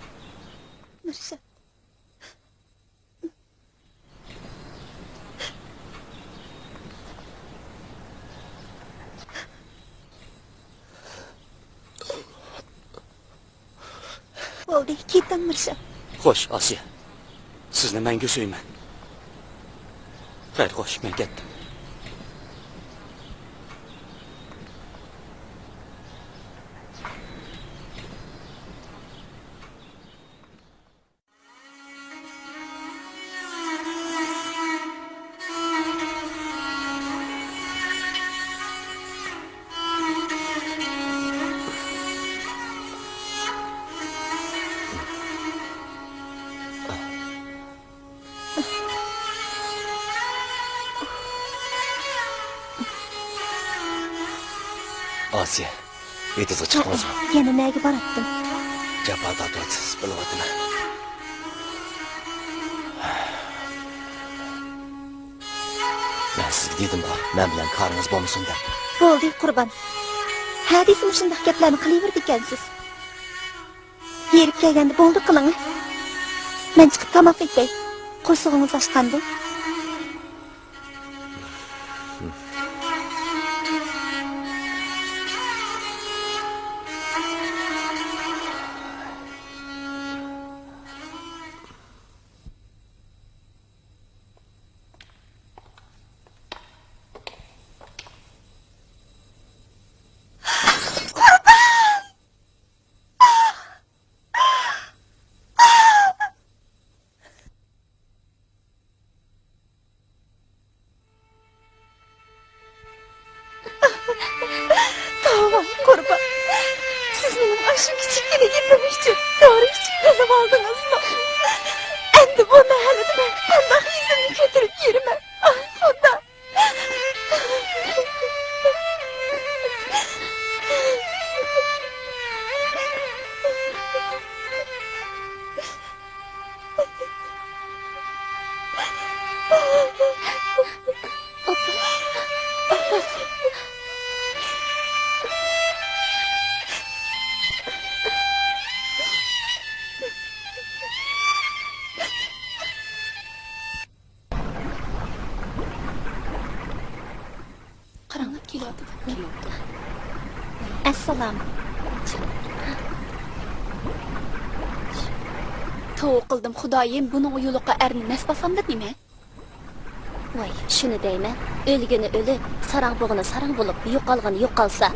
مىرشات. بولدى، كېتىڭ، مىرشات. خوش، ئاسىيە. سىزنى مەڭگۈ سۆيىمەن. خەير، خوش، مەن كەتتىم. ئاسىيە، ئېتىزغا چىقتىڭىزمۇ؟ يەنە نەگە باراتتىم؟ جاپا تارتىۋاتىسىز، بىلىۋاتىمەن. مەن سىزگە دېدىمغۇ، مەن بىلەن كارىڭىز بولمىسۇن دەپ. بولدى، قۇربان. ھە دېسە مۇشۇنداق گەپلەرنى قىلىۋېرىدىكەنسىز. ھېرىپ كەلگەندە بولدى قىلىڭ. مەن چىقىپ تاماق ئېتەي. قورسىقىڭىز ئاچقاندۇ؟ تاۋان قۇربان، سىز مېنىڭ ئاشۇ كىچىككىنە گېپىم ئۈچۈن دورا ئىچىپ ئۆلۈۋالدىڭىزمۇ؟ ئەمدى بۇ مەھەللىدە مەن قانداق يۈزۈمنى كۆتۈرۈپ يۈرىمەن؟ ئاھ، خۇدا! قاراڭلار، كېلىۋاتىدۇ. ئەسسالام. توۋا قىلدىم، خۇدايىم، بۇنىڭ يۇلۇقى ئەرنى نەس باسامدۇ نېمە؟ ۋاي، شۇنى دەيمەن، ئۆلگىنى ئۆلۈپ، ساراڭ بوغىنى ساراڭ بولۇپ، يوقالغىنى يوقالسا.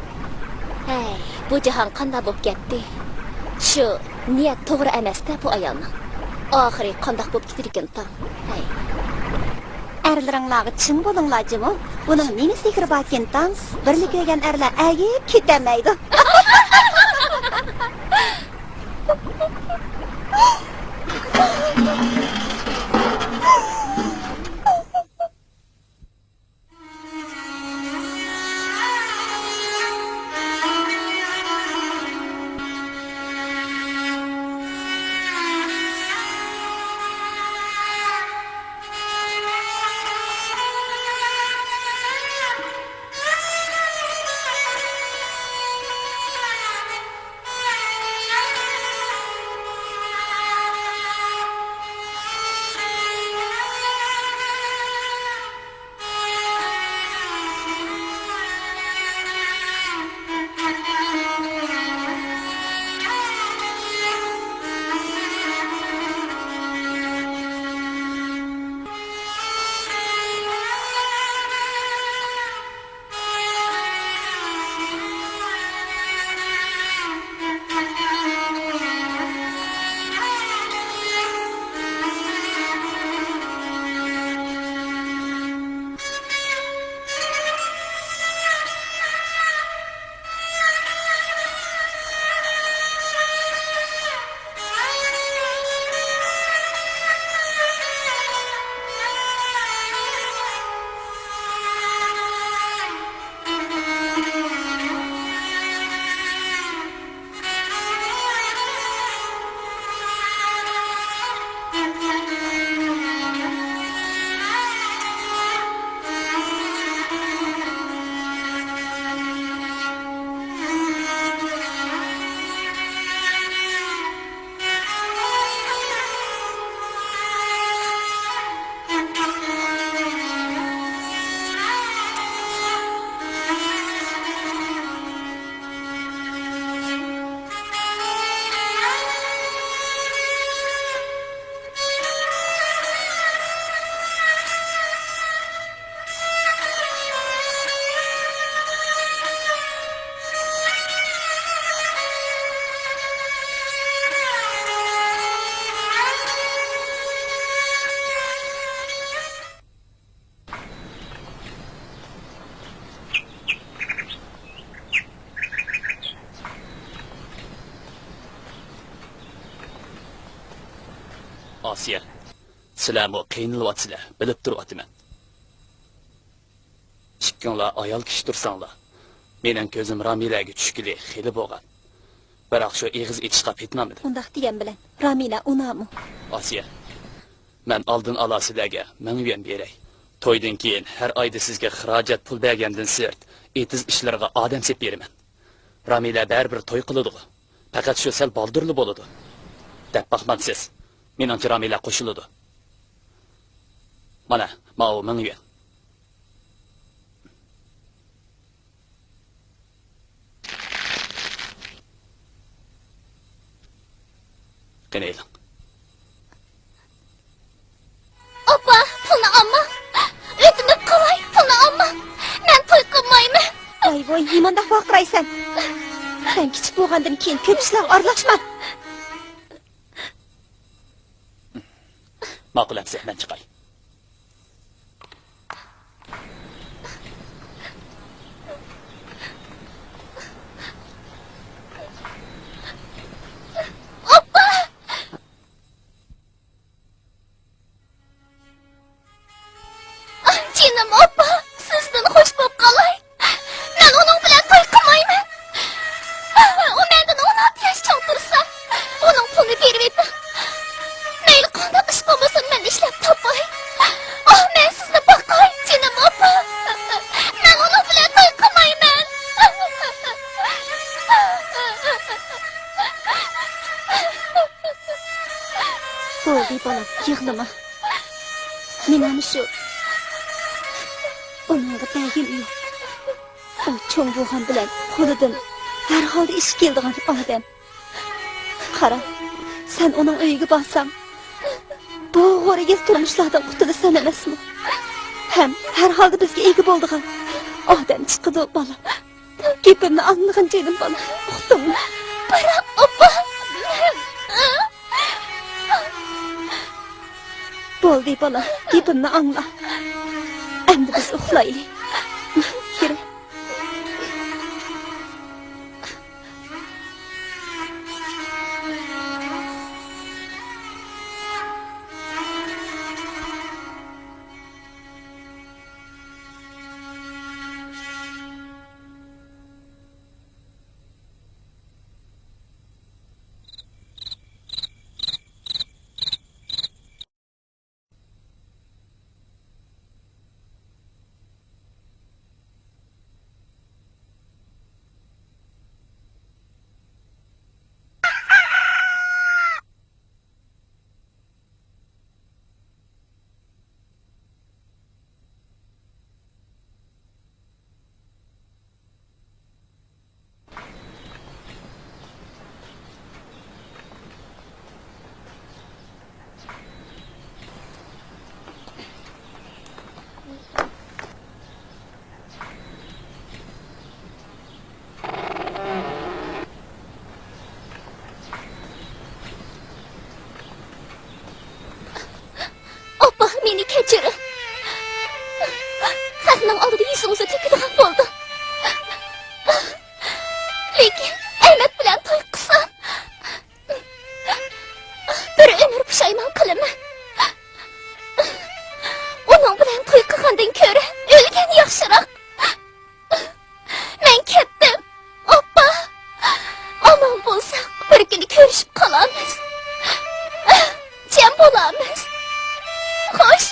ھەي، بۇ جاھان قانداق بوپ كەتتى؟ شۇ نىيەت توغرا ئەمەستە بۇ ئايالنىڭ. ئاخىرى قانداق بوپ كېتىدىكىن تاڭ؟ ھەي. ئەرلىرىڭلارغا چىڭ بولۇڭلار جۇمۇ. بۇنىڭ نېمە سېھرى باركىن تاڭ؟ بىرنى كۆرگەن ئەرلەر ئەگىپ كېتەلمەيدۇ. ئاسىيە، سىلەرمۇ قىينىلىۋاتىسىلەر، بىلىپ تۇرۇۋاتىمەن. ئىككىڭلار ئايال كىشى تۇرساڭلار، مېنىڭ كۆزۈم رامىلەگە چۈشكىلى خېلى بولغان. بىراق شۇ ئېغىز ئېچىشقا پېتىنالمىدىم. ئۇنداق دېگەن بىلەن، رامىلە ئۇنامۇ؟ ئاسىيە، مەن ئالدىن ئالا سىلەرگە مىڭ يۈەن بېرەي. تويدىن كېيىن ھەر ئايدا سىزگە خىراجەت پۇل بەرگەندىن سىرت، ئېتىز ئىشلىرىغا ئادەم سېلىپ بېرىمەن. رامىلە بەرىبىر توي قىلىدىغۇ. پەقەت شۇ سەل بالدۇرلا بولىدۇ. دەپ باقمامسىز؟ مېنىڭچە رامىلە قوشۇلىدۇ. مانا، ماۋۇ مىڭ يۈەن. قېنى ئېلىڭ. ئاپا، پۇلنى ئالما. ئۆتۈنۈپ قالاي، پۇلنى ئالما. مەن توي قىلمايمەن. ۋاي ۋاي، نېمانداق ۋارقىرايسەن؟ سەن كىچىك بولغاندىن كېيىن كۆپ ئىشلارغا ئارىلاشما. ماقۇل ئەمسە، مەن چىقاي. ئاپا! جېنىم ئاپا، سىزدىن خوش بولۇپ قالاي. مەن ئۇنىڭ بىلەن توي قىلمايمەن. ئۇ مەندىن ئون ئالتە ياش چوڭ تۇرسا، ئۇنىڭ پۇلىنى بېرىۋېتىڭ. مەيلى قانداق ئىش بولمىسۇن، مەن ئىشلەپ تاپاي. ئاھ، مەن سىزنى باقاي، جېنىم ئاپا. مەن ئۇنىڭ بىلەن توي قىلمايمەن. بولدى، بالام، يىغلىما. مېنىڭمۇ شۇ ئۇنىڭغا بەرگىنىم يوق. ئۇ چوڭ بولغان بىلەن قولىدىن ھەر ھالدا ئىش كېلىدىغان ئادەم. قارا، سەن ئۇنىڭ ئۆيىگە بارساڭ، بۇ غورىگىل تۇرمۇشلاردىن قۇتۇلىسەن ئەمەسمۇ؟ ھەم ھەر ھالدا بىزگە ئىگە بولىدىغان ئادەم چىقىدۇ، بالام. گېپىمنى ئاڭلىغىن، جېنىم بالام، ئۇقتۇڭمۇ؟ بىراق، ئاپا. بولدى، بالام، گېپىمنى ئاڭلا. ئەمدى بىز ئۇخلايلى. يۈرە. ئاپا، مېنى كەچۈرۈڭ. خەقنىڭ ئالدىدا يۈزىڭىزنى تۆكىدىغان بولدۇم. لېكىن ئەمەت بىلەن توي قىلسام، بىر ئۆمۈر پۇشايمان قىلىمەن. ئۇنىڭ بىلەن توي قىلغاندىن كۆرە ئۆلگەن ياخشىراق. مەن كەتتىم، ئاپا. ئامان بولساڭ، بىر كۈنى كۆرۈشۈپ قالارمىز. جەم بولارمىز. خوش.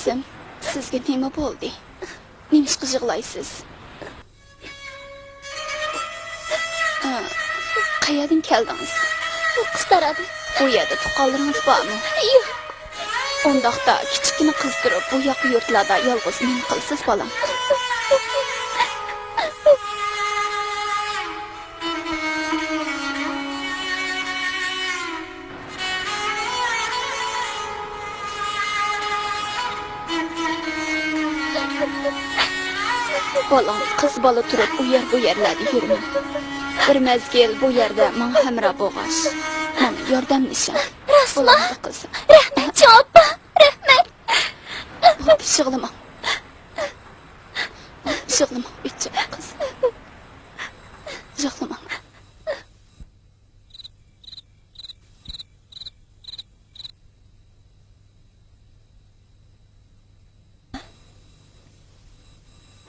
سىزگە نېمە بولدى؟ نېمىشقا يىغلايسىز؟ ئا، قەيەردىن كەلدىڭىز؟ قۇشتارادىن. بۇ يەردە تۇغقانلىرىڭىز بارمۇ؟ يوق. ئۇنداقتا كىچىككىنە قىز تۇرۇپ، بۇ ياقا يۇرتلاردا يالغۇز نېمە قىلىسىز، بالام؟ بالام، قىز بالا تۇرۇپ ئۇ يەر بۇ يەرلەردە يۈرمە. بىر مەزگىل بۇ يەردە ماڭا ھەمراھ بولغاچ، ماڭا ياردەملىشىڭ. راستلا؟ بولامدۇ قىزىم؟ رەھمەت، چوڭ ئاپا، رەھمەت. يىغلىماڭ. يىغلىماڭ، ئۆيچە قىز. يىغلىماڭ.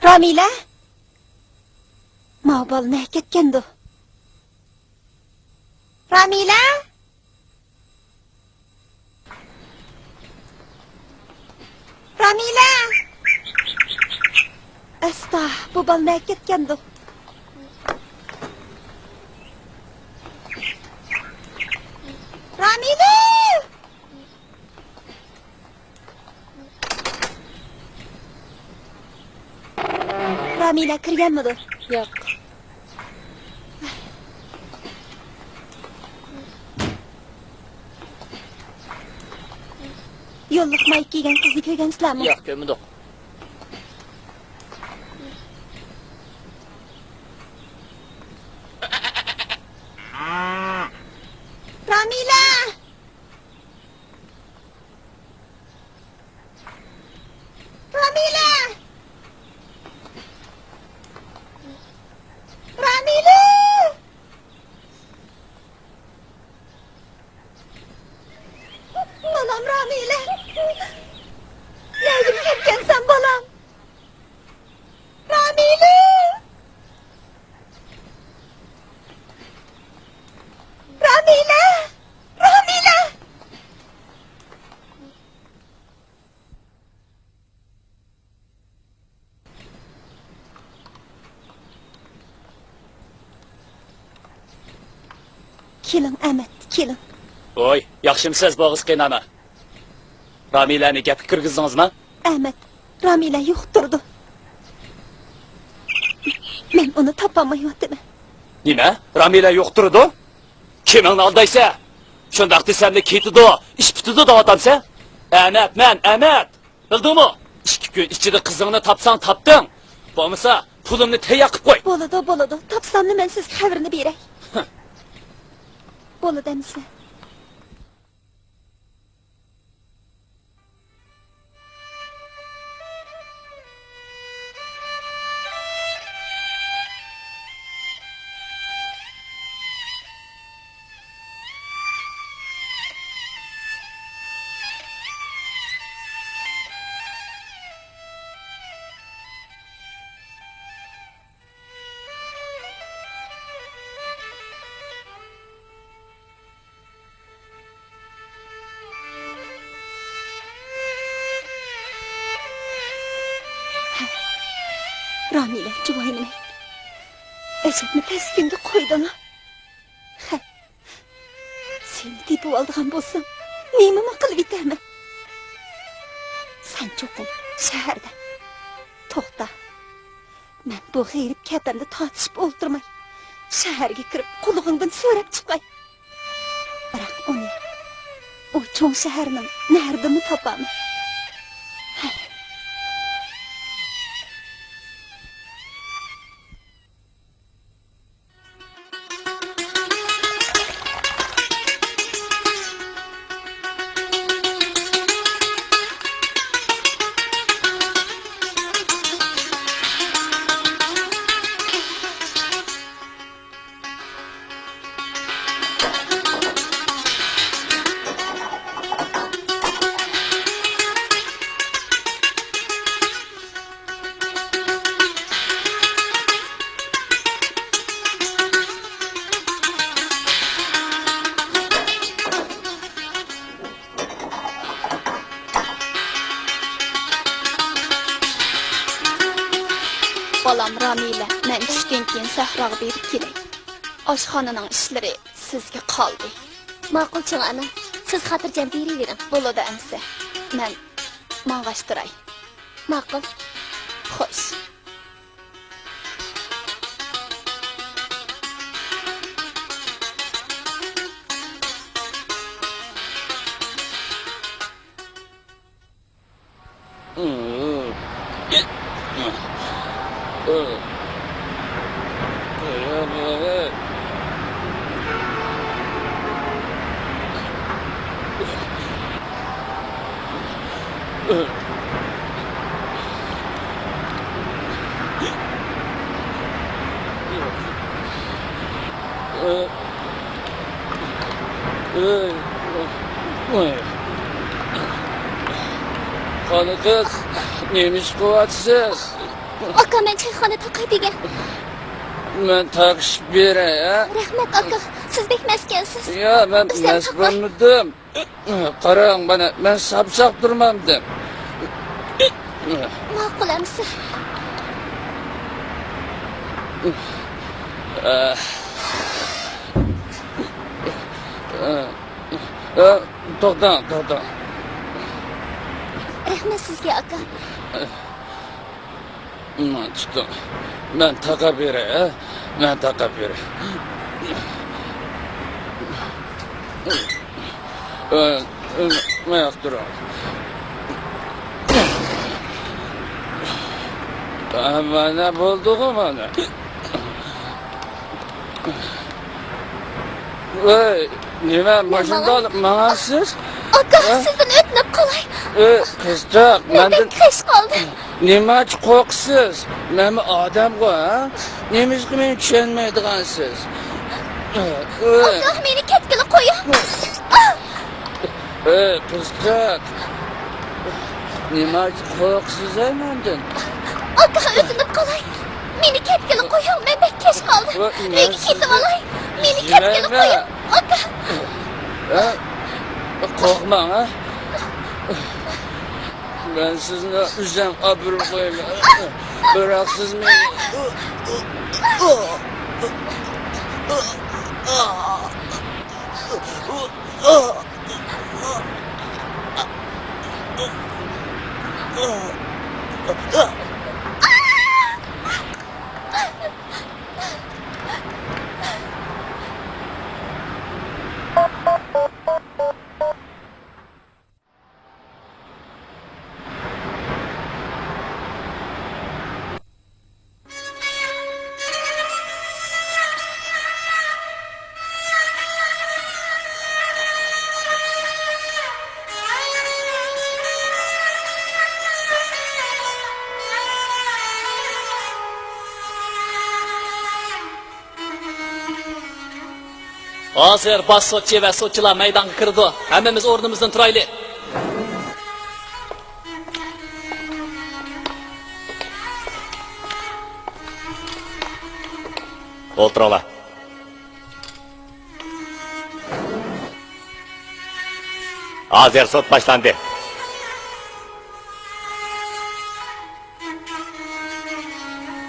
رامىلە؟ ماۋۇ بالا نەگە كەتكەندۇ؟ رامىلە؟ رامىلە! ئەستا، بۇ بالا نەگە كەتكەندۇ؟ رامىلە! رامىلە كىرگەنمىدۇ؟ ياق. يوللۇق مايكا كىيگەن قىزنى كۆرگەنسىلەرمۇ؟ ياق، كۆرمىدۇق. رامىلە! رامىلە! رامىلە! بالام رامىلە! نەگە كەتكەنسەن، بالام؟ رامىلە! رامىلە! رامىلە! كېلىڭ، ئەمەت، كېلىڭ. ۋوي، ياخشىمۇسىز بوغۇز قېيىنئانا؟ رامىلەنى گەپكە كىرگۈزدىڭىزمۇ؟ ئەمەت، رامىلە يوق تۇرىدۇ. مەن ئۇنى تاپالمايۋاتىمەن. نېمە؟ رامىلە يوق تۇرىدۇ؟ كىمىڭنى ئالدايسەن؟ شۇنداق دېسەملا كېتىدۇ، ئىش پۈتىدۇ دەۋاتامسەن؟ ئەمەت مەن، ئەمەت! بىلدىڭمۇ؟ ئىككى كۈن ئىچىدە قىزىڭنى تاپساڭ تاپتىڭ. بولمىسا، پۇلۇمنى تەييار قىلىپ قوي. بولىدۇ، بولىدۇ. تاپساملا مەن سىزگە خەۋىرىنى بېرەي. ھە. بولىدۇ ئەمىسە. رامىلە، جۇۋاينىمەي. ئەجەبمۇ تەس كۈنگە قويدۇڭ-ھە. خەي، سېنى تېپىۋالىدىغان بولسام، نېمىمۇ قىلىۋېتەرمەن. سەن چوقۇم شەھەردە. توختا. مەن بۇ غېرىب كەپەندە تارتىشىپ ئولتۇرماي، شەھەرگە كىرىپ، قۇلىقىڭدىن سۆرەپ چىقاي. بىراق ئۇنى ئۇ چوڭ شەھەرنىڭ نەرىدىمۇ تاپالماي. ھەي. بالام رامىلە، مەن چۈشتىن كېيىن سەھراغا بېرىپ كېلەي. ئاشخانىنىڭ ئىشلىرى سىزگە قالدى. ماقۇل، چوڭ ئانا. سىز خاتىرجەم بېرىۋېرىڭ. بولىدۇ ئەمىسە. مەن ماڭغاچ تۇراي. ماقۇل. خوش. قېنى قىز، نېمە ئىش قىلىۋاتىسىز؟ ئاكا، مەن چايخانا تاقاي دېگەن. مەن تاقىشىپ بېرەي، ھە؟ رەھمەت، ئاكا. سىز بەك مەسكەنسىز. يا، مەن ئۆزۈم مەس تاقاي. بولمىدىم. قاراڭ، مانا، مەن ساپساق تۇرمامدىم. ماقۇل ئەمىسە. توختاڭ، توختاڭ. رەھمەت سىزگە، ئاكا. مانا تۇتۇڭ. مەن تاقاپ بېرەي، ھە؟ مەن تاقاپ بېرەي. ئاياق تۇرۇڭ. مانا بولدىغۇ مانا. ۋاي، نېمە، ماشىنىدا ئالىپ ماڭامسىز؟ ئاكا، ھە؟ سىزدىن ئۆتۈنۈپ قالاي. ئەي، قىزچاق، مەن مەندىن بەك كەچ قالدىم. نېمە ئۈچۈن قورقىسىز؟ مەنمۇ ئادەمغۇ، ھە؟ نېمىشقا مېنى چۈشەنمەيدىغانسىز؟ ئاكا، مېنى كەتكىلى قويۇڭ. ئەي، قىزچاق. نېمە ئۈچۈن قورقىسىز ھە مەندىن؟ ئاكا، ئۆتۈنۈپ قالاي. مېنى كەتكىلى قويۇڭ، مەن بەك كەچ قالدىم. ئۆيگە كېتىۋالاي. مېنى كەتكىلى قويۇڭ، ئاكا. ھە؟ قورقماڭ، ھە؟ مەن سىزنى ئۆزۈم ئاپىرىپ قويىمەن. بىراق سىز مېنى ھازىر باش سوتچى ۋە سوتچىلار مەيدانغا كىرىدۇ. ھەممىمىز ئورنىمىزدىن تۇرايلى. ئولتۇرۇڭلار. ھازىر سوت باشلاندى.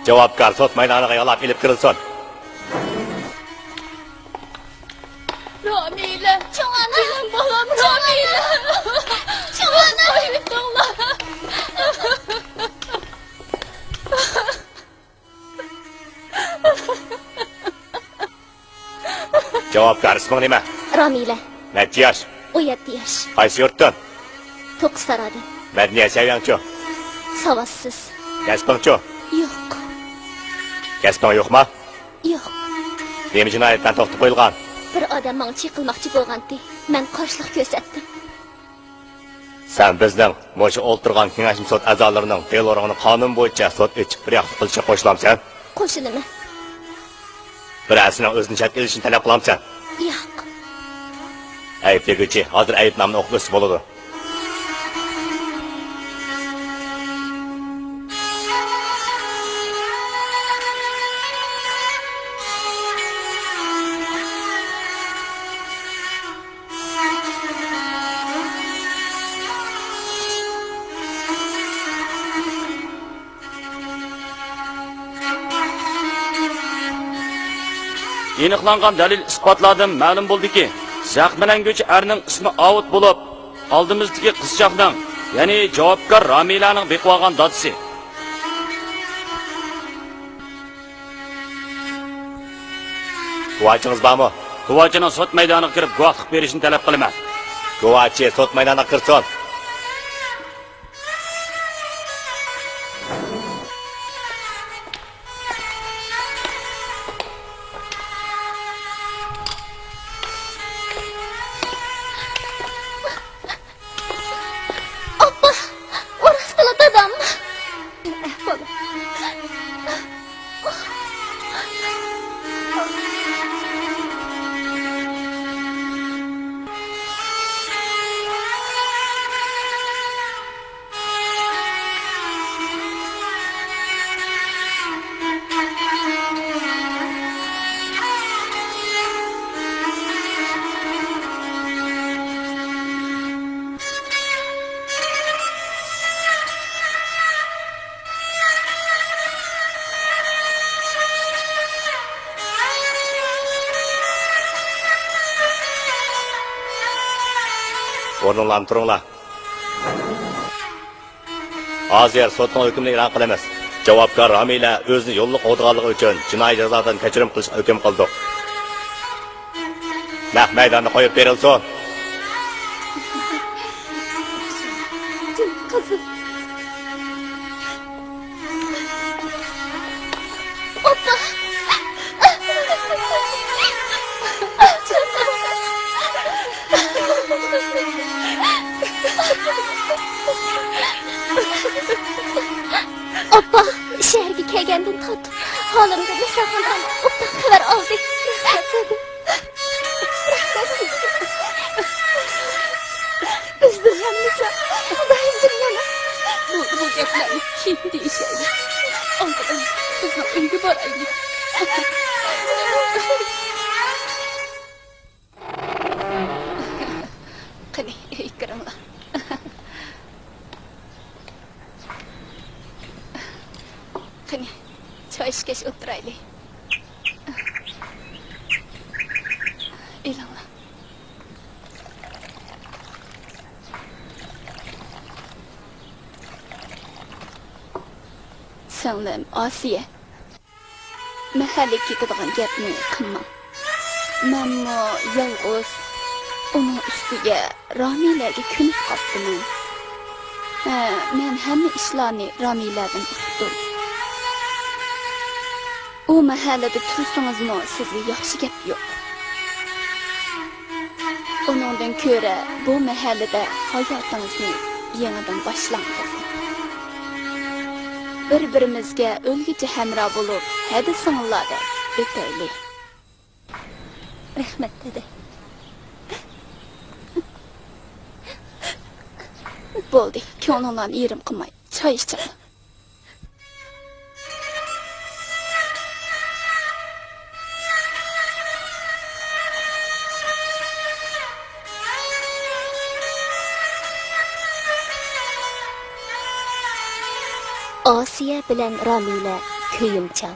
جاۋابكار سوت مەيدانىغا يالاپ ئېلىپ كىرىلسۇن. رامىلە! چوڭ ئانا! مېنىڭ بالام رامىلە! چوڭ ئانا! قويۇۋېتىڭلار! جاۋابكار، ئىسمىڭ نېمە؟ رامىلە. نەچچە ياش؟ ئون يەتتە ياش. قايسى يۇرتتىن؟ توققۇز سارادىن. مەدەنىيەت سەۋىيەڭچۇ؟ ساۋاتسىز. كەسپىڭچۇ؟ يوق. كەسپىڭ يوقما؟ يوق. نېمە جىنايەت بىلەن توختىتىپ قويۇلغان؟ بىر ئادەم ماڭا چېقىلماقچى بولغانتى. مەن قارشىلىق كۆرسەتتىم. سەن بىزنىڭ مۇشۇ ئولتۇرغان كېڭەشمە سوت ئەزالىرىنىڭ دېلولىرىنى قانۇن بويىچە سوت ئېچىپ رىئاسەت قىلىشقا قوشۇلامسەن؟ قوشۇلىمەن. بىرەرسىنىڭ ئۆزىنى چەتكە ئېلىشىنى تەلەپ قىلامسەن؟ ياق. ئەيىبلىگۈچى ھازىر ئەيىبنامىنى ئوقۇپ ئۆتسە بولىدۇ. ئېنىقلانغان دەلىل-ئىسپاتلاردىن مەلۇم بولدىكى، زەخىملەنگۈچى ئەرنىڭ ئىسمى ئاۋۇت بولۇپ، ئالدىمىزدىكى قىزچاقنىڭ، يەنى جاۋابكار رامىلەنىڭ بېقىۋالغان دادىسى. گۇۋاچىڭىز بارمۇ؟ گۇۋاچىنىڭ سوت مەيدانىغا كىرىپ گۇۋاھلىق بېرىشىنى تەلەپ قىلىمەن. گۇۋاچى سوت مەيدانىغا كىرسۇن. ئاپا، ئۇ راستلا دادام. ئورنۇڭلاردىن تۇرۇڭلار. ھازىر سوتنىڭ ھۆكمىنى ئېلان قىلىمىز. جاۋابكار رامىلە ئۆزىنى يوللۇق قوغدىغانلىقى ئۈچۈن جىنايى جازادىن كەچۈرۈم قىلىشقا ھۆكۈم قىلدۇق. نەق مەيداندا قويۇپ بېرىلسۇن. قىزىم. ئاپا! ئاپا، شەھەرگە كەلگەندىن تارتىپ ھالىمدىن نىساخان ئانا ئوبدان خەۋەر ئالدى. ئۆزلىرى يانمىسا، خۇدايىمدىن يانا. بولدى، بۇ گەپلەرنى كېيىن دېيىشەيلى. ئالدى بىزنىڭ ئۆيگە بارايلى. قېنى، ئۆيگە كىرىڭلار. قېنى، چاي ئىچكەچ ئولتۇرايلى. ئېلىڭلار. سىڭلىم ئاسىيە، مەھەللىگە كېتىدىغان گەپنى قىلماڭ. مەنمۇ يالغۇز، ئۇنىڭ ئۈستىگە رامىلەگە كۆنۈپ قاپتىمەن. ھە، مەن ھەممە ئىشلارنى رامىلەدىن ئۇقتۇم. ئۇ مەھەللىدە تۇرسىڭىزمۇ سىزگە ياخشى گەپ يوق. ئۇنىڭدىن كۆرە بۇ مەھەللىدە ھاياتىڭىزنى يېڭىدىن باشلاڭ، قىزىم. بىر-بىرىمىزگە ئۆلگۈچە ھەمراھ بولۇپ، ھەدە-سىڭىللاردەك ئۆتەيلى. رەھمەت، دەدە. بولدى، كۆڭلۈڭلارنى يېرىم قىلماي، چاي ئىچىڭلار. ئاسىيە بىلەن رامىلە كۆيۈمچان،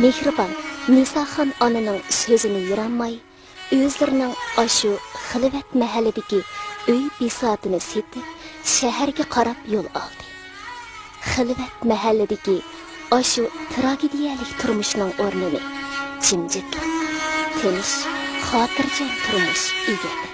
مېھرىبان نىساخان ئانىنىڭ سۆزىنى يىرالماي، ئۆزلىرىنىڭ ئاشۇ خىلۋەت مەھەللىدىكى ئۆي بىساتىنى سېتىپ، شەھەرگە قاراپ يول ئالدى. خىلۋەت مەھەللىدىكى ئاشۇ تراگېدىيەلىك تۇرمۇشنىڭ ئورنىنى جىمجىتلىق، تىنچ، خاتىرجەم تۇرمۇش ئىگىلىدى.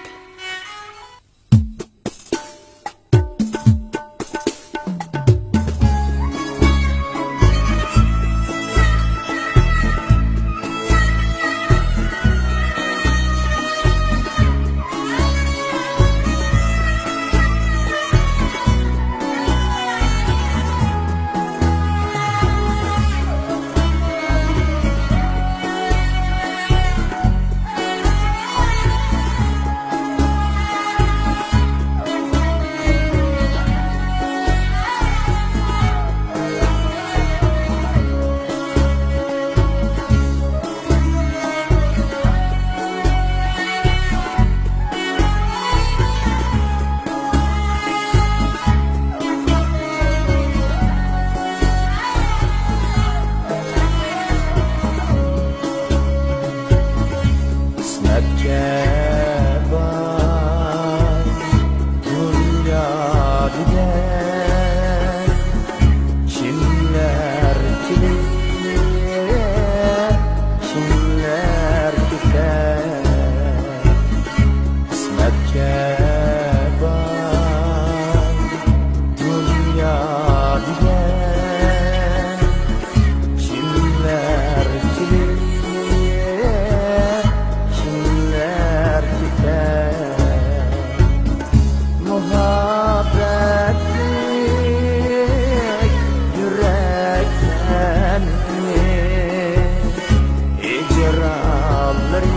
ھىجرانلىرى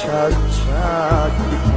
چاچچاق